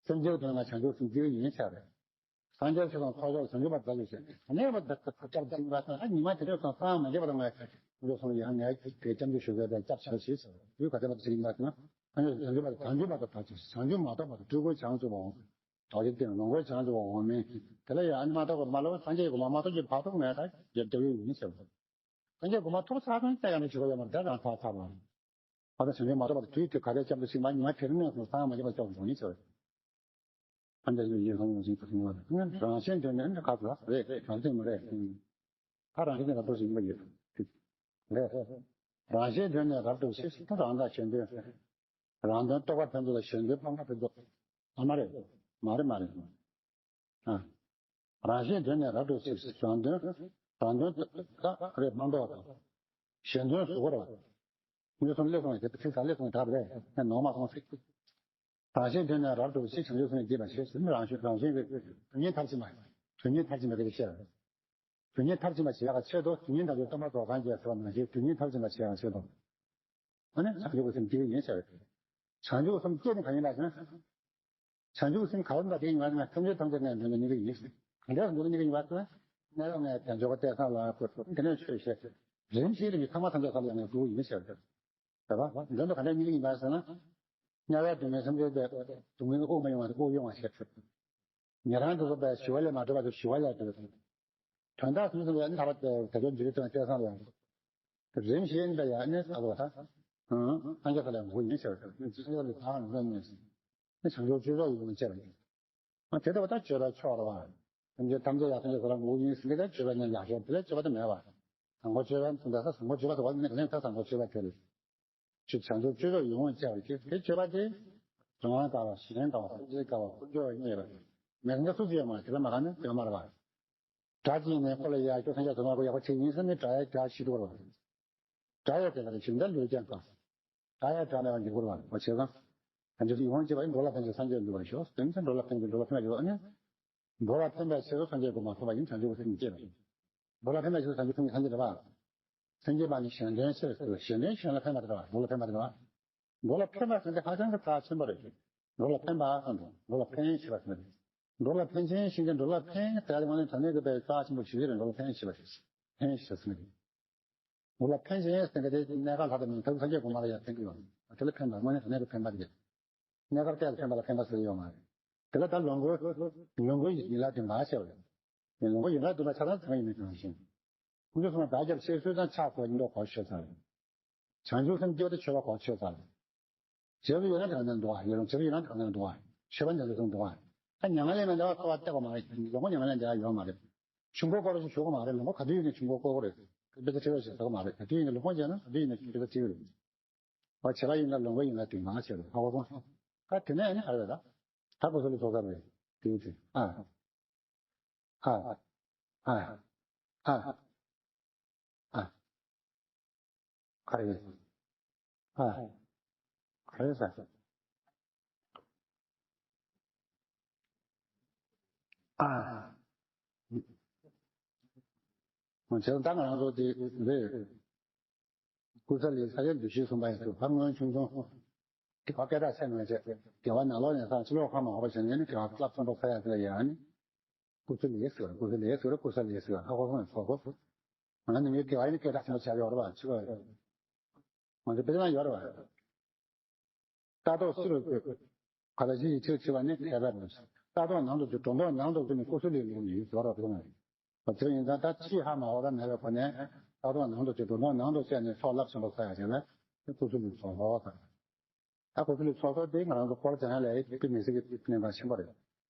སེམས་ཅན་དོན་ལ་བྱང་ཆུབ་སེམས་སྐྱེ་ཡིན་ཤག་རེད། སངས་རྒྱས་ཆོས་དང་ཐོབ་ཤོག་བྱང་ཆུབ་པ་དག་ལས་ཤེས། ག་ནས་བ་དག་ཐབས་སྐྱབས་དང་བ་དང་ཨ་ཉི་མ་དེ་འདྲ་སོང་སང་མ་རྒྱབ་པ་དང་ང་ཁྱོད་སོང་ཡང་ངས་དེ་སྐྱབས་འཇུག་ཞུ་བའི་དེ་སྐྱབས་བྱ་ཞེས་ཟེར་དུས་ག་དེ་བ་དེ་ཡིན་པ་དང་སངས་རྒྱས་བྱང་ཆུབ་པ་དང་བྱང་ཆུབ་མ་ཐོབ་པ་དང་སྤྲུལ་སྐུ་བྱང་ཆུབ་པ་འོང་། དོགས་ཀྱི་སྟེང་ལོངས་སྐུ་བྱང་ཆུབ་པ་འོང་མིན་དེ་ལ་ཡང་ཨ་ཉི་མ་ཐོབ་པ་མ་ལོ་སངས་རྒྱས་གོ་མ་མ་ཐོབ་ཀྱི་བར་དུ་ངས་ད་རྒྱབ་རྒྱབ་ཡོད་ཡིན་ཟེར་བ། སངས་རྒྱས་གོ་མ་ཐོབ་ཚར་སོང་ཙང་ཡང་ནས་བྱེད་དགོས་ཡོད་མ་རེད། ད་རང་ཐོབ་ཚར་བ། ཨ་ད་བྱང་ཆུབ་མ་ཐོབ་པར་དུས་དེ་ག་རེ་སྐྱབས་འགྲོ་ཞིག་མ་ཉི་མ་དེ་རིང་ནས་སོང་སང་མ་རྒྱབ་པ་སྐྱོབ་འགྲོ་ནི་ཟེར། ཨ་འདྲ་ཡོད་ཡིན་སོང་ཡོང་ཞིང་དུ་སོང་བ་རེད། རང་གཞན་དོན་ནི་ཨ་འདྲ་ཁ་ཚ་རེད། རང་དོན་མ་རེད། ད་རང་གཞན་དོན་རབ་ཏུ་ཞིག་ཡིན་པ་ཡོད་རེད། རང་གཞན་དོན་ནི་རབ་ཏུ་ཞིག་ད་རང་དང་གཞན་དོན། རང་དོན་རྟོགས་པ་ཕན་ཚུན་ལ་གཞན་དོན་སྤང་བླང་ཕན་ཚུན་ཨ་མ་རེད། མ་རེད་མ་རེད། ཨ། རང་གཞན་དོན་ནི་རབ་ཏུ་ཞིག་རང་དོན་རང་དོན་ད་རེད་མ་འདོགས་དང་། གཞན་དོན་གཟུགས་པོ་རེད་བ། མངོན་སུམ་སླེབས་སོང་བས་དེ་ཚིག་ས་སླེབས་སོང་གྲབས་རེད་ནས་ནོར་མ་སོང་ཚིག་རང་གཞན་དོན་ནི་རབ་ཏུ་ཞིག་བྱང་ཆུབ་སེམས་བསྐྱེད་པ་ཞེས་ཟེར་ནི་རང་གཞན་རང་གཞན་གྱི་དོན་གཉིས་མཐར་ཕྱིན་པ། དོན་གཉིས་མཐར་ཕྱིན་པ་དེ་ཤེས། དོན་གཉིས་མཐར་ཕྱིན་པ་བྱེད་པའི་ཆེད་དུ་དོན་གཉིས་དང་པོའི་སྟོན་པ་རྫོགས་སངས་རྒྱས་ཟེར་བ་ནང་བཞིན་དོན་གཉིས་མཐར་ཕྱིན་པ་བྱེད་པའི་ཆེད་དུ། ཨ་ནི་བྱང་ཆུབ་ཀྱི་སེམས་བསྐྱེད་ཡིན་ཟེར། བྱང་ཆུབ་སེམས་བསྐྱེད་ནི་གང་ཡིན་ལ་ཟེར་ན། བྱང་ཆུབ་སེམས་ག་བར་འདྲ་དེ་ཡིན་པ་ན་སེམས་ཅན་ཐམས་ཅད་ནས་འདོད་པའི་སྙིང་པོ་ཡིན། གང་འདྲ་འདོད་པའི་སྙིང་པོ་ཡིན་པ་ཟེར་ན། གནས་སྐབས་ནས་དལ་འབྱོར་པ་སྟེ་སངས་ལ་བཀོད་དེ་ནས་ཆོས་བཤད། རིམ་བཞིན་རིམ་གྱིས་ཐ་མ་ཐམས་ཅད་ས་ལ་ཡང་ནས་འགྲོ་ཡིན་ཟེར། རེད་པ། འདི་ཚོ་ག་འདྲ་སྙིང་པོ་ཡིན་པ་ཟེར་ན། དམྱལ་བའི་སྡུག་བསྔལ་སེམས་ཅན་དེ་སྡུག་བསྔལ་དབུགས་མ་ཡོང་བ་དེ་དབུགས་དབྱུང་བ་བྱེད། ཉན་རང་དེ་ཚོ་པས་ཞི་བ་ལས་མ་གྲུབ་པ་དེ་ཞི་བ་ལས་གྲུབ། དོན་དག་སོ་སོ་ལ་ནི་ཐར་པ་དེ་དེ་ཚོ་འཇིག་རྟེན་སྐལ་བཟང་ལ་ཡང་། རིམ་བཞིན་དུ་ཡང་ནི་ཐར་པ་དང་། སངས་རྒྱས་ས་ལ་ཡང་འགོ་ཡིན་ཟེར་བ་དང་། སངས་རྒྱས་ལ་ཐར་པ་ཡིན་ཟེར། ནི་བྱང་ཆུབ་སྤྱོད་མཆོག་ཡིན་ཟེར་བ་དང་། དེ་ལྟ་བུ་ད་སྤྱོད་པའི་མཆོག་རེད་བ། སེམས་ཅན་ཐམས་ཅད་ཡང་སངས་རྒྱས་ས་ལ་འགོ་ཡིན་ཟེར་གྱི་ད་སྤྱོད་པ་ནི་ཡག་ཤོས་དེ་ལས་སྤྱོད་པ་དེ་མེད་བ། བཟང་པོ་སྤྱོད་པ་དེ་འདྲ་ས་བཟང་པོ་སྤྱོད་པ་དེ་བ་ནི་ག་ནས་ད་བཟང་པོ་སྤྱོད་པ་དེ་རེད། ཆོས་བྱང་ཆུབ་སྤྱོད་མཆོག་ཡིད་འོང་བྱ་བའི་ཕྱིར། དེ་སྤྱོད་པ་དེ། རང་དབང་དགའ་བ་གཞན་དགའ་བ་སེམས་ཅན་དགའ་བ་ཀུན་སྤྱོད་བརྙེས་པ། མི་གང་ག་སུ་ཅི་ཡང་མ་དེ་ལ་མ་ག་ནི་དེ་མ་རེད་བ། དགྲ་གཅིག་ནས་ཁོ་ལ་ཡར་ཁྱོད་སངས་རྒྱས་ཐོབ་མ་ཁོ་ཡག་པོ་བྱེད་ཡིན་ཟེར་ནས་དགྲ་ཡ་དགྲ་ཤི་འགྲོ་བ། དགྲ་ཡ་དེ་ལ་རེ་ཞིག་འདྲ་ལུས་ཀྱང་དགའ། དགྲ་ཡ་དགྲ་མེད་པར་འགྱུར་བ་བ་བྱེད་ཙང་། བྱང་ཆུབ་ཡིད་འོང་བྱེད་པ་ཡིན་འགྲོ་ལ་ཕན་ཕྱིར་སངས་རྒྱས་འགྲུབ་པར་ཤོག་དེ་ནི་འགྲོ་ལ་ཕན་ཕྱིར་འགྲོ་ལ་ཕན་པར་འགྱུར་བ་ནི། འགྲོ་ལ་ཕན་པའི་ཕྱིར་དུ་སངས་རྒྱས་གོ་མ་ཐོབ་པ་ཡིན་བྱང་ཆུབ་ཀྱི་སེམས་བསྐྱེད་པ་ཡིན། འགྲོ་ལ་ཕན་པའི་ཕྱིར་དུ་བྱང་ཆུབ་སེམས་ཀྱི་སངས་རྒྱས་རེད་པ། སེམས་བསྐྱེད་པ་ནི་གཞན་དོན་ཕྱིར་ཟེར་གཞན་དོན་གཞན་ལ་ཕན་པ་དེ་རེད་པ། འགྲོ་ལ་ཕན་པ་དེ་རེད་པ། འགྲོ་ལ་ཕན་པ་ཟེར་དེ་ཧ་ཅང་གི་རྩ་ཆེན་པོ་རེད། འགྲོ་ལ་ཕན་པ་ཟེར་འགྲོ་འགྲོ་ལ་ཕན་ཞེས་པ་ཟེར། འགྲོ་ལ་ཕན་ཆེན་ཞིག་གི་འགྲོ་ལ་ཕན་ཟེར་དེ་དངོས་གནས་དྲང་གནས་ཀྱི་དཔེ་རྩ་ཆེན་པོ་ཞིག་རེད། འགྲོ་ལ་ཕན་ཞེས་པ་ཕན་ཞེས་ཟེར། འགྲོ་ལ་ཕན་ཞེས་ཟེར་མཁན་དེ་གནས་སྐབས་ལྷག་ཏུ་མིན་ཐུབ་སངས་རྒྱས་གོང་མ་ལ་ཡང་ཕན་གྱི་ཡོད། དེ་ལ་ཕན་པ་དངོས་གནས་དྲང་གནས་ཀྱི་ཕན་པ་རེད། གནས་སྐབས་གཏན་ལ་ཕན་པ་ལ་ཕན་པ་ཟེར་གྱི་ཡོད་མ་རེད། དེ་ལ་ད་ལོངས་སྐུ། ལོངས་སྐུ་ཡན་ལག་བདུན་པ་ཟེར་བ་རེད། ལོངས་སྐུ་ཡན་ལག་བདུན་པ་ཆ་ཚང་ཚང་ཡིན་མིན་གང་ཞིང་། ཁོང་ཚོ་གསུངས་པ་བདག་སྐྱབས་ཤེས་གསོལ་དང་ཕྱག་འཚལ་བ་གཉིས་ལོག་གོ་ཤོད་ཚར་རེད། བྱང་ཆུབ་སེམས་བསྐྱེད་པ་དེ་མཆོད་པ་གོ་ཤོད་ཚར་རེད། བྱས་པ་ཡོད་ན་དྲང་གནས་འདུག་བ། ཡོད་རུང་བྱས་པ་ཡོད་ན་དྲང་གནས་འདུག་བ། མཆོད་པ་འདི་ཚོ་གསུངས་འདུག་བ། ད་མྱ་ངན་ལས་མི་འདའ་བར་ཐོབ་པ་བལྟས་པ་མ་རེད། ལོངས་སྐུ་མྱ་ངན་ལས་འདའ་ཡ་ཡོད་མ་རེད། ཆུ་འགོ་བསྐོར་རོགས་ཞེས་ཞུ་གི་མ་རེད། ལོངས་སྐུ་ག་དུས་ཡིན་ནའི་ཆུ་འགོ་བསྐོར་གི་རེད། དཔེ་ཆ་ཁྲིད་རོགས་ཞེས་ཟེར་གི་མ་རེད། ག་དུས་ཡིན་ནའི་ལོངས་སྐུ་མཇལ་ན་ག་དུས་ཡིན་ནའི་དཔེ་ཆ་ཁྲིད་ཀྱི་རེད། བ་བྱས་པ་ཡིན་ན་ལོངས་སྐུ་ཡན་ལག་བདུན་མ་བྱས་རེད། ཧ་གོ་སོང་། ད་དེ་ནས་ནི་ཧ་རེད་ད། ད་ཀུ་སུ་ལུ་ཚོགས་ས་རེད། དེ་དེ་ཨ། ཨ། ཨ། ཨ། ཨ། ག་རེ་ཡིན། ཨ། ག་རེ་ཟ། ཨ། མ་བྱས་ད་ང་རང་ཚོ་དེ་རེད། ཀུ་ས་ལི་ས་ཡ་འདུ་ཤེས་གསུམ་པ་ཡིན་ཚུལ་ཕ་སྔོན་ཆུང་ཆུང་། དགེ་བ་སྐད་གྲགས་ཆེ་མེད་ཅེས། དགེ་བ་ནང་ལོགས་ནས་སངས་ཕྱི་ལོགས་ཁ་མ་འོག་པ་བྱས་ནས་ནི་དགེ་བ་རླབས་ཆེན་པོ་ཁ་ཡ་ཟེར་ཡ་ནི། ཀུ་ས་ལི་ཟེར་ཀུ་ས་ལི་ཟེར་ཀུ་ས་ལི་ཟེར་ཧ་གོ་སོང་ཚོགས་གོ། ང་ནི་ངའི་དགེ་བ་ནི་སྐད་གྲགས་ཆེན་པོ་ཆགས་ཡོད་རེད་བ་ཕྱི་ལོགས། ང་ཚོ་དཔེ་ཆ་ན་ཡོད་རེད་བ། ལྟ་རྟོག་སུ་རུ་བཀོད། ག་ལ་ཞིག་ཡིད་ཆེས་ཆེ་བ་ནི་ཁྱད་པར་རེད། ལྟ་རྟོག་ནང་དུ་བཅུག་སྒྲོ་འདོགས་ནང་དུ་བཅུག་ནས་ཀུ་སུ་ལུའི་ལུགས་ནི་ཡིན་ཟེར་བ་རེད་ན། དེ་ཡིན་ཙང་ད་ཕྱི་ཧ་མ་གོ་བ་མེད་པའི་སྒོ་ནས་ལྟ་རྟོག་ནང་དུ་བཅུག་སྒྲོ་འདོགས་ནང་དུ་བཅད་ནས་ཚོགས་རླབས་ཆེན་པོ་ཁ་ཡ་བྱས་ན་ཀུ་སུ་ལུའི་ཚོགས་ལོག་ཟེར། ད་ཀུ་སུ་ལུའི་ཚོགས་གསོག་དེ་ང་རང་ཚོ་སྐོར་སྦྱང་ཡ་ལ་དཔེ་མི་སྲིད་ཀྱི་གནད་འགག་ཆེན་པོ་རེད།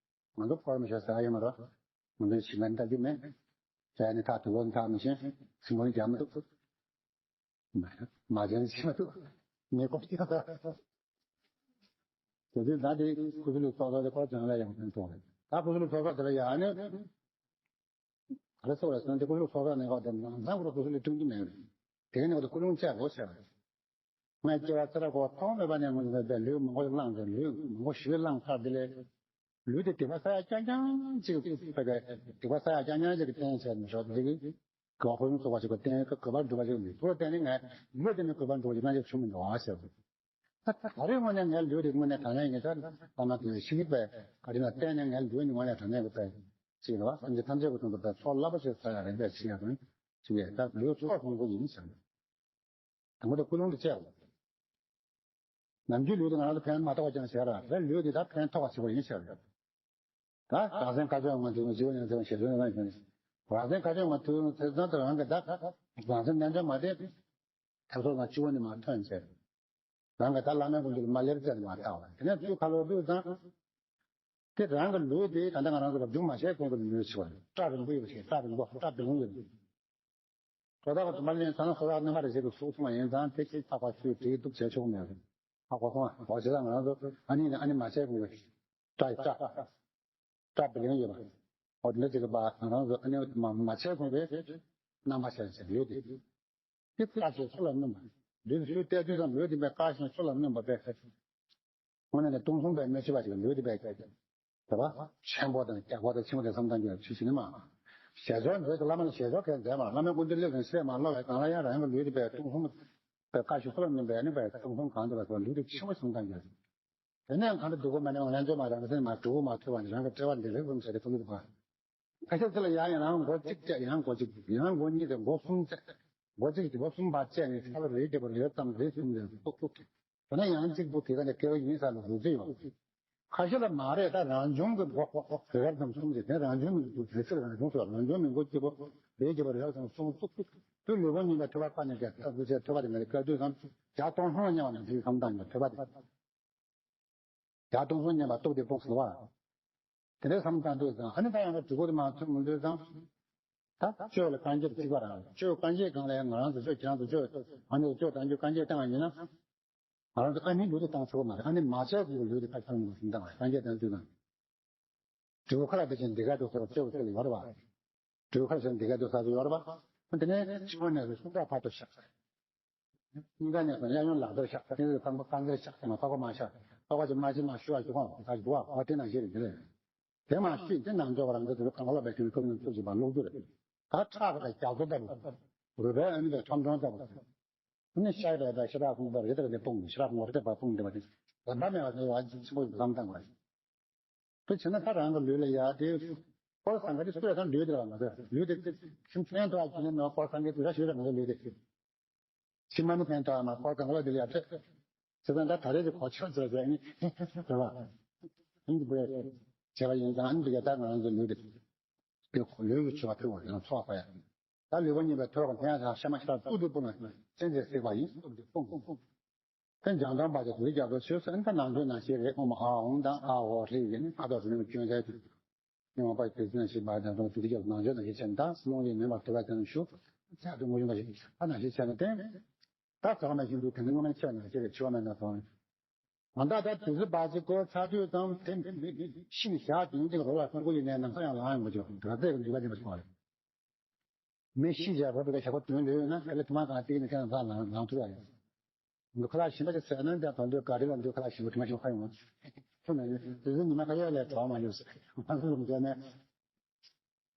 ང་ཚོ་སྐོར་མི་ཤོར་ཟེར་ཡ་ཡོད་མ་རེད། ང་ཚོའི་ཞིང་ཁ་ནི་ལྟ་རྒྱུ་མེད། ཟས་ནི་ཐག་དུ་ལོ་ནི་ཐག་མི་ཤེས། སྲིན་པོ་ནི་རྒྱག་མི་ཐུབ། མ་མ་བྱན་ཤེས་མ་ཐུབ། ངས་ཀོ་ཤེས་ད། དེ་དུས་ད་དེ་ཀུ་སུ་ལུའི་ཚོགས་གསོག་དེ་སྐོར་སྦྱང་ལ་ཡང་ཕན་ཐོགས་རེད། ད་ཀུ་སུ་ལུའི་ཚོགས་གསོག་དེ་ལ་ཡང་ནི། ག་རེ་ཟེར་བ་རེད་ཟེར་ན། འདི་ཀུན་སློང་ཚོགས་པའི་གནས་སྐབས་དེ་ནང་ཚང་ཁོ་རང་ཀུན་སློང་ལས་བསྐྲུན་གྱི་མེད་རེད། དེ་ག་ནས་ཁོ་ཚོ་ཀུན་སློང་བཅས་དགོས་ཟེར་བ་རེད། ངས་སྐྱེ་བ་ཚེ་རབས་འཁོར་བ་ཐོག་མེད་པ་ནས་སྔོན་ནས་ལུས་མང་པོ་ཞིག་བླངས་ཏེ། ལུས་མང་པོ་ཞིག་བླངས་ཚར། དེ་ལས་ལུས་དེ་སྡིག་པ་བསགས་ཡག་རྐྱང་རྐྱང་ཅིག་ཕ་གི་སྡིག་པ་བསགས་ཡག་རྐྱང་རྐྱང་ཅིག་གི་རྟེན་བྱས་ནས་ཞོག་དེ་གི་གོ་འཕང་ཚོགས་པ་ཞིག་གི་རྟེན་གི་གོ་འཕང་སྒྲུབ་པ་ཞིག་མི་ཐུབ་རྟེན་ནི། ངས་ལུས་དེ་ནི་གོ་འཕང་སྒྲུབ་པ་ཞིག་གནང་རྒྱུ་བྱུང་མི་འདུག་ཨ་ཟེར། ད་ད་རེས་དངོས་གནས་ངའི་ལུས་དེ་དངོས་གནས་དྲང་གནས་ཡིན་ན། ད་ལྟ་ན་དེ་ཤི་ནི་པའི་ག་རེ་ན་བརྟེན་ནས་ངའི་ལུས་ནི་དངོས་གནས་དྲང་གནས་ཀྱི་པའི་ཅིག་རེད་བ། སངས་རྒྱས་ཐམས་ཅད་ཀྱི་དོན་དུ་པའི་ཚོགས་རླབས་པོ་ཆེ་བསགས་ཡག་རེད་པས་ཟེར་ཡག་དང་། ཅིག་ཡས་ད་ལུས་ཚོགས་ཆུང་ཆུང་ཡིན་ཟེར། དང་པོ་དེ་ཀུན་སློང་དེ་བཅས་པ། ནམ་རྒྱུན་ལུས་དེ་ང་རང་ཚོ་ཕན་མ་ཐོགས་པ་ཅང་བྱས་ར། རེད། ལུས་དེ་ད་ཕན་ཐོགས་པ་ཞིག་པ་ཡིན་ཟེར་ར། ད་རང་སེམས་དཀར་ཕྱོགས་ངང་དུ་བྱིའུ་ནང་དུ་ཞེས་བྱ་ནང་བཞིན། རང་སེམས་དཀར་ཕྱོགས་ངང་དུ་ཚེ་ཚང་དུ་རང་གི་ད་རང་སེམས་རྣལ་འབྱོར་མ་དེ་ཐབས་སོགས་དང་བཅུ་པོ་ནི་མ་ཐོན་ཚེ། རང་གི་ད་བླ་མའི་དགོངས་རྒྱུ་ལ་མ་སླེབས་ཚེ་མ་ཐག་པ། དེ་ནས་དུས་ཁ་ལོ་དུས་ཙང་། དེ་རང་གི་ལུས་དེ་ད་ལྟ་ང་རང་ཚོ་ལ་སྒྲུང་མ་བྱས་གོང་གི་ལུས་ཆེ་བ་རེད། སྐྲ་རིང་པོ་ཡོད་པ་ཞིག་སྐྲ་རིང་པོ་སྐྲ་བདེ་མོ་ཡོད། དོ་བདག་གི་དུ་མ་ལེན་ཚ་ན་སོ་རག་སྣོན་པ་རེ་ཞིག་གི་ཟུག་སོང་བ་ཡིན་ཙང་། དེ་ཁྱེད་ཚགས་པ་ཆུ་དྲིག་གཏུབ་བྱས་ཆོག་མེད་རེད། ཧ་གོ་སོང་ཨ། འོ་བྱས་ཙང་ང་རང་ཚོ་ཨ་ནི་ནི་ཨ་ནི་མ་བྱས་གོང་གི་སྐྲ་ཡི་སྐྲ་སྐྲ་བདེ་ལེགས་ཡོད་པ། འོ་དེ་འདྲ་ཅིག་གི་བ་ང་རང་ཚོ་ཨ་ནི་མ་མ་བྱས་གོང་གི་རྣམ་པ་ཤར་ཤར་ཡོད་དེ། དེ་བཀྲ་ཤིས་སུ་ལ་སྨོན་པ། ལུས་སུ་བལྟས་དུས་ཙམ་ལུས་དེ་པའི་བཀྲ་ཤིས་སུ་ལ་སྨོན་པ་པས། དངོས་གནས་ནས་སྟོང་གསུམ་པའི་སྣོད་ཆེ་བ་ཞིག་ལུས་དེ་པའི་དེ་བ་ཆེན་པོ་དང་རྒྱལ་པོ་དང་ཆེན་པོ་དེ་བསམ་བཏང་རྒྱུ་ཆུ་ཞིག་ནི་མ། ཞལ་སྦྱོར་མཛད་དེ་བླ་མ་ལ་ཞལ་སྦྱོར་གས་མཛད་མ། བླ་མའི་སྐུ་མདུན་སླེབས་ནས་སྲས་མ་སློབ་པའི་སྒང་ལ་ཡང་རང་གི་ལུས་དེ་པའི་སྟོང་གསུམ་པའི་བཀྲ་ཤིས་སུ་ལ་སྨོན་པའི་ནི་པའི་སྟོང་གསུམ་གང་དེ་བ་སོགས་ལུས་དེ་ཆེན་པོ་བསམ་བཏང་རྒྱུ། དེ་ནས་གང་དུ་འདུག་གོ་མ་ནས་ང་ཚོ་མ་རང་སེམས་མ་གྲུབ་མ་ཐུབ་པ་ནི་རང་གི་དཔྲལ་བ་འདི་རེད་བསམ་བྱས་ཏེ་ཀུན་ཏུ་བ། ཁ་ཤས་ཚོ་ལ་ཡང་ཡང་རང་མགོ་གཅིག་བཅད། ཡང་མགོ་གཅིག་ཡང་མགོ་གཉིས་དང་མགོ་གསུམ་བཅད། མགོ་གཅིག་གི་མགོ་གསུམ་བར་བཅད་ནས་ཁ་ལ་རེ་རྒྱབ་པ་རེ་ཙམ་རེ་གསུམ་རེ་ཏོག་ཏོག་དེ་ནས་ཡང་གཅིག་པུ་དེ་ག་ནས་སྐལ་བ་ཡིན་ས་ལ་རུ་རྩི་ཡོད། ཁ་ཤས་ལ་མ་རེད། ད་རང་བྱུང་གི་མགོ་རེ་རྒྱབ་ཙམ་གསུམ་རེ། དེ་རང་བྱུང་མི་འདུག་རེ་ཚེ་རང་བྱུང་སོགས་རང་བྱུང་མི་མགོ་གཅིག་པུ་རེ་རྒྱབ་པ་རེ་ཙམ་གསུམ་ཏོག་ཏོག་དུ་ལུས་པོ་གཉིས་ཀ་ཐོད་པ་ཁ་ནས་བརྒྱབ། ཐབས་ཟུག་ཆེ་ཐོད་པ་དེ་ནས་སྐལ་དུས་སམ་བརྒྱ་སྟོང་ལྷུང་བ་ཉལ་བ་ནང་བཞིན་བསམ་བཏང་ཡོད། ཐོད་པ་དེ། བརྒྱ་སྟོང་གསུམ་ཉལ་བ་སྟོབས་དེ་སྤོང་ཟེར་བ། དེ་འདྲའི་བསམ་བཏང་དུས་ཙང་ཨ་ནི་ད་ཡང་ན་གྲུ་གུ་དེ་མ་ཐོན་མི་འདུག་ཙང་། ད་གཅོད་ལ་རྐང་རྗེས་གཅིག་པ་རང་། གཅོད་རྐང་རྗེས་སྒང་ལ་ཡང་ང་རང་ཚོ་གཅོད་ཁྱེད་རང་ཚོ་གཅོད་ང་ནི་གཅོད་དང་རྒྱུ་རྐང་རྗེས་བཏང་བ་ཡིན་ན། ང་རང་ཚོ་ཨ་ནི་ལུས་དེ་བཏང་ཆོག་གི་མ་རེད། ཨ་ནི་མ་བྱས་ཀྱི་ལུས་དེ་ཁ་ཁྱང་ངོ་ཟིན་བཏང་བ་རྐང་རྗེས་བཏང་དུས་ཙང་། གྲུ་གུ་ཁ་ལ་དེ་བཞིན་འདི་ག་དུ་སོགས་གཅོད་ཀྱི་ཡོད་རེད་བ། གྲུ་ཁར་ཟེར་འདི་ག་དུ་ས་དུ་ཡོད་རེད་པ། དེ་ནས་སྤྱི་བོ་ནས་སུ་སུམ་རྟགས་བར་དུ་བཞག་སྙིང་ག་ནས་སུ་གཡས་གཡོན་ལག་པར་བཞག་སྙིང་གི་ཁང་པ་རྐང་རྩེར་བཞག་མ་ཕག་པ་མ་བཞག་ཕག་པ་ཅིག་མ་ཅིག་མ་ཤུ་བ་ཞུ་ཁང་ད་ཞུ་བ་བ་དེ་ནང་བཞིན་རེད། དེ་མ་ཤེས་དེ་ནང་འཇོག་རང་ཚོ་དེ་གང་ལ་བས་ཀྱི་ཁོ་ནས་ཚུགས་ཀྱི་པ་ལོག་རྒྱུ་རེད། ད་ཁྲག་གི་རྒྱ་མཚོ་ལྟ་བུ། རུས་པའི་ཨ་ནི་པའི་ཁྲོམ་ཁྲོམ་ལྟ་བུ། ནི་ཤ་ར་པའི་ཤ་ར་ཁུང་པ་རེ་ལྟར་དེ་སྤུངས་ཤ་ར་ཁུང་པ་རེ་ལྟར་པ་སྤུངས་འདི་བ་དེ་རིམ་པ་མེད་པ་དེ་བ་ཆེན་པོ་ལམ་བཏང་བ་རེད། དེ་བྱས་ན་ད་རང་གི་ལུས་ལ་ཡ་དེ། དཀོར་ཟང་ཁ་དེ་སུ་ཡ་ད་ལུས་དེ་ལ་མ་ཟད་ལུས་དེ་ཕན་ཐོགས་ཀྱི་ནི་ནོ། དཀོར་ཟང་ཁའི་དུས་ར་ཞིག་ར་མ་ཟད་ལུས་དེ། ཕྱི་མ་ནི་ཕན་ཐོགས་མ་དཀོར་ཟང་ཁ་ལ་དེ་ལ་ཡ་ཕྲད། བྱས་ཙང་ད་ད་རེས་ཀྱི་གོ་ཆོད་ཟེར་ཟེར་ནི་རེད་བ། ཨིན་ཇི་བེ་བྱས་པ་ཡིན་ཙང་ཨིན་ཇི་ག་ད་ང་རང་ཚོ་ལུས་དེ། དེ་ལུས་ཀྱི་མཆོད་པ་ཕུལ་བ་ཡང་ཚོགས་པ་ཡ། ད་ལུས་པོ་གཉིས་པའི་ཐོད་པ་ཕན་ཡ་ཤ་མ་ཤ་སྟོབས་དེ་སྤུངས་ན་ཅན་ཅན་སྲེག་པ་ཡིན། སྟོབས་དེ་སྤུངས། ཕན་འཇམ་ཐང་པ་དེ་དུས་རྒྱབ་ཏུ་ཆོས་སུ་ཨན་ད་ནང་དོན་ནང་བཤད་རེད། ཨོ་མ་ཨ་འོང་དང་ཨ་འོ་རེད་ཡིན་ཨ་ཏོ་སུ་ནི་སྐྱོན་ཟེར་དུས། ཉི་མ་པ་དེ་ཚོ་ནང་བཤད་པ་དང་དུས་རྒྱབ་ནང་བཤད་ནང་བཤད་ཆེན་དང་སློང་ཡིན་མེད་པར་དེ་བ་དེ་ནང་ཞུ། ཚད་དུ་ངོ་ཡོང་བ་ཞིག་ཨ་ནང་བཤད་ཆེན་ལ་བརྟེན། ད་ཚང་མ་བཞིན་དུ་དེ་ནི་སྔོན་མ་ཆད་ནང་བཤད་རེད་ཆོས་མེད་ན་སོང་། ང་ད་ད་དུས་ཚོད་པ་ཅིག་གོ་ཚ་དུས་ཙམ་དེ་མི་མི་ཤི་ནས་བཞག་དུས་དེ་རོ་ལ་སོང་གོ་ཡིན་ནས་ནང་ས་ཡང་ལངས་ཡོང་གི་ཆོག་དུས་ཚོད་ཀྱི་འདུས་པ་ཅན་པ་ཆོག་རེད། མི་ཤི་བྱས་བབས་པའི་ཞག་པོ་དོན་ལོས་ཡོད་ན་དེ་ལས་ཐུན་མ་གང་སྟེང་ནས་ཁྱེད་རང་ཚ་ལང་ལང་ཐུབ་ཡ་ཡོད། འདུ་ཁ་ལག་ཞིམ་པ་ཅིག་ཟས་ན་འདི་དོན་དུ་ག་རེ་ལ་འདུ་ཁ་ལག་ཞིམ་པོ་དུ་མ་ཞིམ་པ་ཁ་ཡོང་། ཐུབ་ན་ཡོད་དུས་ཚོད་ཉི་མ་ཁ་ཡོད་ལས་གྲོགས་མ་ཡོད་ཟེར་ང་ཚོ་ལུང་བསྟན་ནས་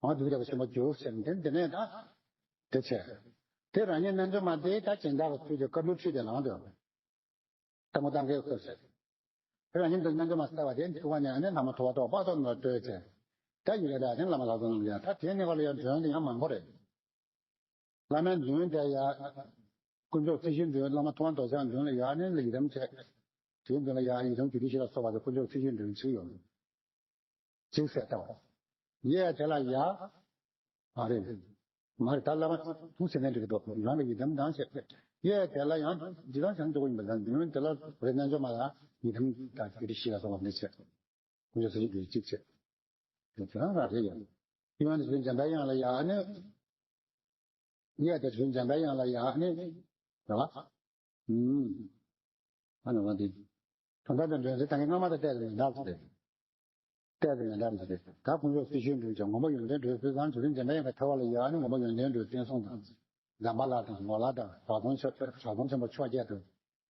ང་འདུ་རྒྱག་ཞིམ་པོ་རྒྱུགས་ཟེར་འདི་འདི་ནས་ད་དེ་བྱས། དེ་རང་ཉིད་རྣལ་འབྱོར་མ་དེ་ད་སྦྱིན་བདག་གི་ཚུལ་དུ་སྐབས་ལུགས་ཁྲིད་དེ་ལངས་འདུག་སྟག་མོ་སྟག་འགས་བཀོད་ཟེར། དེ་ལ་ཉིན་དུ་རྣལ་འབྱོར་མ་ཟེར་བ་དེ་འདུག་པ་ནས་ཨ་ནི་བླ་མ་ཐུབ་པ་ཏོག་དཔག་ཏུ་མེད་པར་བསྟོད་ཅེས། ད་ཡིན་ལ་ད་ཨ་ནི་བླ་མ་ལྷ་ཚོགས་རྣམས་ཀྱང་ད་དེའི་གནས་སྐབས་ལ་ཡང་མགྲོན་དེ་ཡང་མང་པོ་རེད། བླ་མའི་མགྲོན་དེ་ཡང་དཀོན་མཆོག་ཚེ་ཤིང་མགྲོན། བླ་མ་ཐུབ་པ་མདོ་བྱང་མགྲོན་ལ་ཡང་ཨ་ནི་ལ་ཡི་དམ་བྱས། དེའི་མགྲོན་ལ་ཡང་ཡི་དམ་རྒྱུད་སྡེ་བཞི་ལ་སོགས་པ་དེ་དཀོན་མཆོག་ཚེ་ཤིང་མགྲོན་ཚུལ་ཡོད། ཅིག་ཟེར་ལྟ་བ། གཡས་དེ་ལ་ཡ། མ་རེད། མ་རེད་ད་བླ་མ་ཐུགས་ཟེར་ནས་འགྲིག་གི་འདུག་རང་ལ་ཡི་དམ་དང་བྱས། གཡས་དེ་ལ་ཡང་འདི་དང་བྱང་འགྲོ་གི་ཡིན་པ་དང་མགྲོན་དེ་ལ་རེ་རྣལ་འབྱོར་མ་ལ་ཡི་དམ་དང་རྒྱུད་སྡེ་བཞི་ལ་སོགས་པ་འདི་བྱས། དཀོན་མཆོག་ཚེ་ཤིང་མགྲོན་གཅིག་བྱས། དེ་ཚོ་རང་རང་རེད་ཡ། ཡོན་དེ་ཚོ་འཇམ་པའི་དབྱངས་ལ་ཡ་ཨ་ནི། གཡས་དེ་ཚོ་འཇམ་པའི་དབྱངས་ལ་ཡ་ཨ་ནི། རེད་བ། ཨུམ། ཨ་ནི་བ་འདི། དོན་དག་དེ་འདྲ་ཟེར་ད་གིན་སྔ་མ་དང་བལྟས་ཏེ་འདྲ་ཟེར། ཏོག་ཙམ་མི་འདྲ་མ་རེད། ད་ཁོང་ཚོ་སྲི་ཞུ་འགྲོ་ཅིང་མགོན་པོ་ཡོན་ཏན་སྒྲོན་གསལ་དང་དུས་རྒྱུན་འཇམ་པའི་དབྱངས་ཀྱི་ཐོག་ལ་ཡོད། ཨ་ནི་མགོན་པོ་ཡོན་ཏན་སྒྲོན་གསལ་སོང་དང་། ཛམ་བྷ་ལ་དང་ངོ་ལ་དང་གྲོགས་མཐོང་ཆོས་གྲོགས་མཐོང་ཆེན་པོ་ཕྱོགས་བརྒྱད་དང་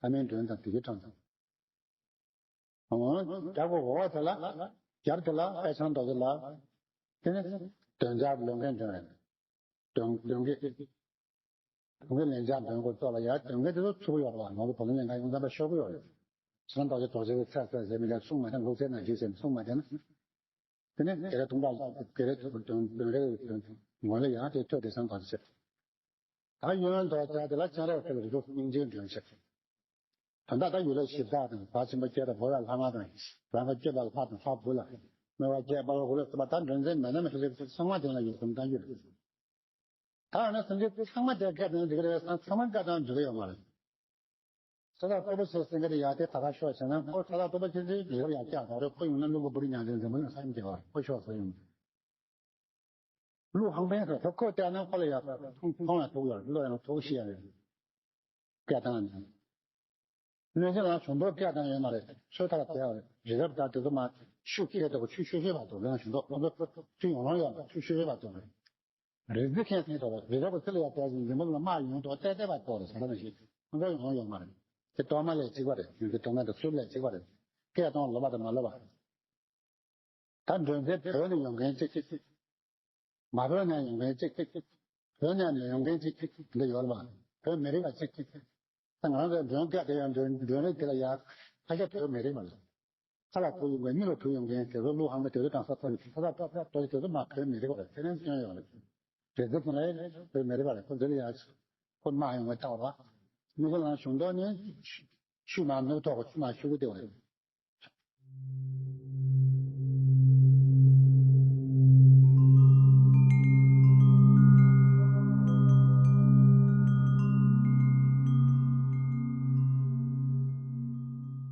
ཨ་མའི་མགྲོན་དང་དེ་གའི་གྲོགས་དང་། རྒྱལ་པོ་འོ་དེ་ལ་རྒྱལ་དེ་ལ་དཔལ་ཆེན་རྡོ་རྗེ་ལ་དེ་ནི་འདོན་ཆ་ལོན་མཁན་འདོན་འདོན་འདོན་གི་དོན་གྱི་ལན་ཆགས་འདོན་དགོས་ཚོགས་ལ་ཡར་འདོན་མཁན་དེ་ཚོ་ཚུགས་ཡོད་རེད་བ། ང་ཚོ་བོད་ལུང་ཉན་མཁན་ཡོངས་ཚང་པ་ཤོར་གི་ཡོད་རེད། ཚེ་རིང་རྡོ་རྗེ་རྡོ་རྗེ་གི་ཚད་ཚད་ཟེར་མི་འདྲ་གསུང་མ་བྱས་ན། ལུགས་ཚད་ནང་བཞིན་ཟེར་གསུང་མ་བྱས་ན། དེ་ནས་དགེ་ལེགས་ཐུང་པ་ལ་དགེ་ལེགས་དོན་དོན་རེ་ངོས་ལ་ཡང་དེ་ཐོས་དེ་སང་ག་ཚེ། ད་ཡོན་རྡོ་རྗེ་དེ་ལ་སྤྱན་རས་གཟིགས་རིགས་དྲུག་སྙིང་རྗེའི་མགྲོན་ཆེ། དོན་དག་ད་ཡུལ་ལ་ཞིབ་ཚགས་དང་བ་ཆེན་པོ་སྐྱེས་དང་བོ་ལ་ལྷ་མ་དང་རང་ག་སྐྱེས་པ་ལ་ལྷ་དང་ལྷ་བུ་ལ་སྨེ་བ་སྐྱེས་པ་ལ་བུ་ལ་སོགས་པ་ད་མགྲོན་ཚན་མེད་ན་མེད་ཚང་མ་དེ་ལ་ཡོད་དམ་བཏང་རྒྱུ་རེད། ད་ཡང་ན་སེམས་ཅན་ཚང་མ་དེ་སྐད་དང་འདི་ག་རེ་ཚང་མ་སྐད་དང་འཇུག་གི་ཡོད་མ་རེད། ས་ཐག་སྟོབས་པོ་ཆེ་སེང་གེ་དེ་ཡར་དེ་ད་ག་ཤོག་བྱས་ན་ཁོ་ས་ཐག་སྟོབས་པོ་ཆེ་ཚེ་ལས་ཡར་བཀྱག་དང་རེད། ཁོ་ཡོང་ན་རླུང་གི་བུ་རི་ཉག་ཚན་འཛིན་པོ་ཡང་ས་ཡོམ་བྱེད་པ་རེད། ཁོ་ཤོག་ས་ཡོམ། གླུ་ཧང་པན་ཁོ་ཁོ་བལྟས་ན་ཁོ་ལ་ཡར་མཐོང་མཐོང་ཡང་ཐུག་ཡོད་རེད། གླུ་ཡང་ཐུག་ཤེས་ཡ་རེད། སྐད་བཏང་ནས། གནོད་སྦྱིན་ལ་གཞུང་ཐོག་སྐད་བཏང་ཡོད་མ་རེད། ཆོས་ཐག་དེ་རི་རབ་དང་དེ་ཚོ་མ་ཆུ་སྐད་དེ་ཆུ་ཤོད་ཤོད་པ་དང་། ལན་གཞུང་ཐོག་ཁོ་ཚོ་ཆུ་ཡོང་ལོང་ཡོད་པ་ཆུ་ཤོད་ཤོད་པ་དང་རེད། རིག་འཛིན་མཁན་ཟེར་དོ་རེད། རི་རབ་ཀྱི་ཚུལ་ལ་ཡར་བལྟས་ཟིན་འཛིན་པ་ལ་དམག་ཡོང་དོ་བལྟས་བལྟས་པ་དོ་རེད། ཟ་ལ་ནི་ཞིག་ཁོ་ཚོ་ཡོང་ཡོད་མ་རེད། དེ་གཏོར་མ་ལས་གཅིག་པ་རེད། ཡོན་ཏན་གཏོར་མ་དང་ཚུལ་ལས་གཅིག་པ་རེད། སྐད་གཏོང་ལོབ་པ་དང་མ་ལོབ་པ། ད་མགྲོན་ཚེ་བོད་ནས་ཡོང་མཁན་གཅིག་གཅིག་གཅིག་མ་བོད་ནས་ཡོང་མཁན་གཅིག་གཅིག་གཅིག་བོད་ནས་མི་ཡོང་མཁན་གཅིག་གཅིག་གཅིག་འདི་ཡོད་རེད་པ། བོད་མི་རིགས་པ་གཅིག་གཅིག་གཅིག་ད་ང་རང་ཚོའི་མགྲོན་སྐད་དེ་ཡང་མགྲོན་མགྲོན་རིགས་དེ་ལ་ཡང་ཁ་ཤས་བོད་མི་རིགས་པ་རེད། ཁ་ལ་ཐུག་ཡོང་མཁན་མིག་ལ་ཐུག་ཡོང་མཁན་དེ་ཚོ་གླུ་ཧང་པ་དེ་ཚོ་དང་ས་ཐོག་ས་ཐག་ཐག་ཐག་དེ་ཚོ་མ་བོད་མི་རིགས་པ་རེད། དེ་ནས་སྐྱོན་ཡོད་རེད། དེ་ཚོ་ཚོ་ལ་བོད་མི་རིགས་པ་རེད། ཁོ་ཚོ་ལ་ཡང་ཁོ་དམག་ཡོང་བའི་ལྟ་བ་རེད། མི་ཚོ་ལ་གཞུང་ཐོག་ནས་ཆུ་མ་ནུབ་ཐོག་ཆུ་མ་ཤུགས་ཀྱི་དེ་བ་རེད།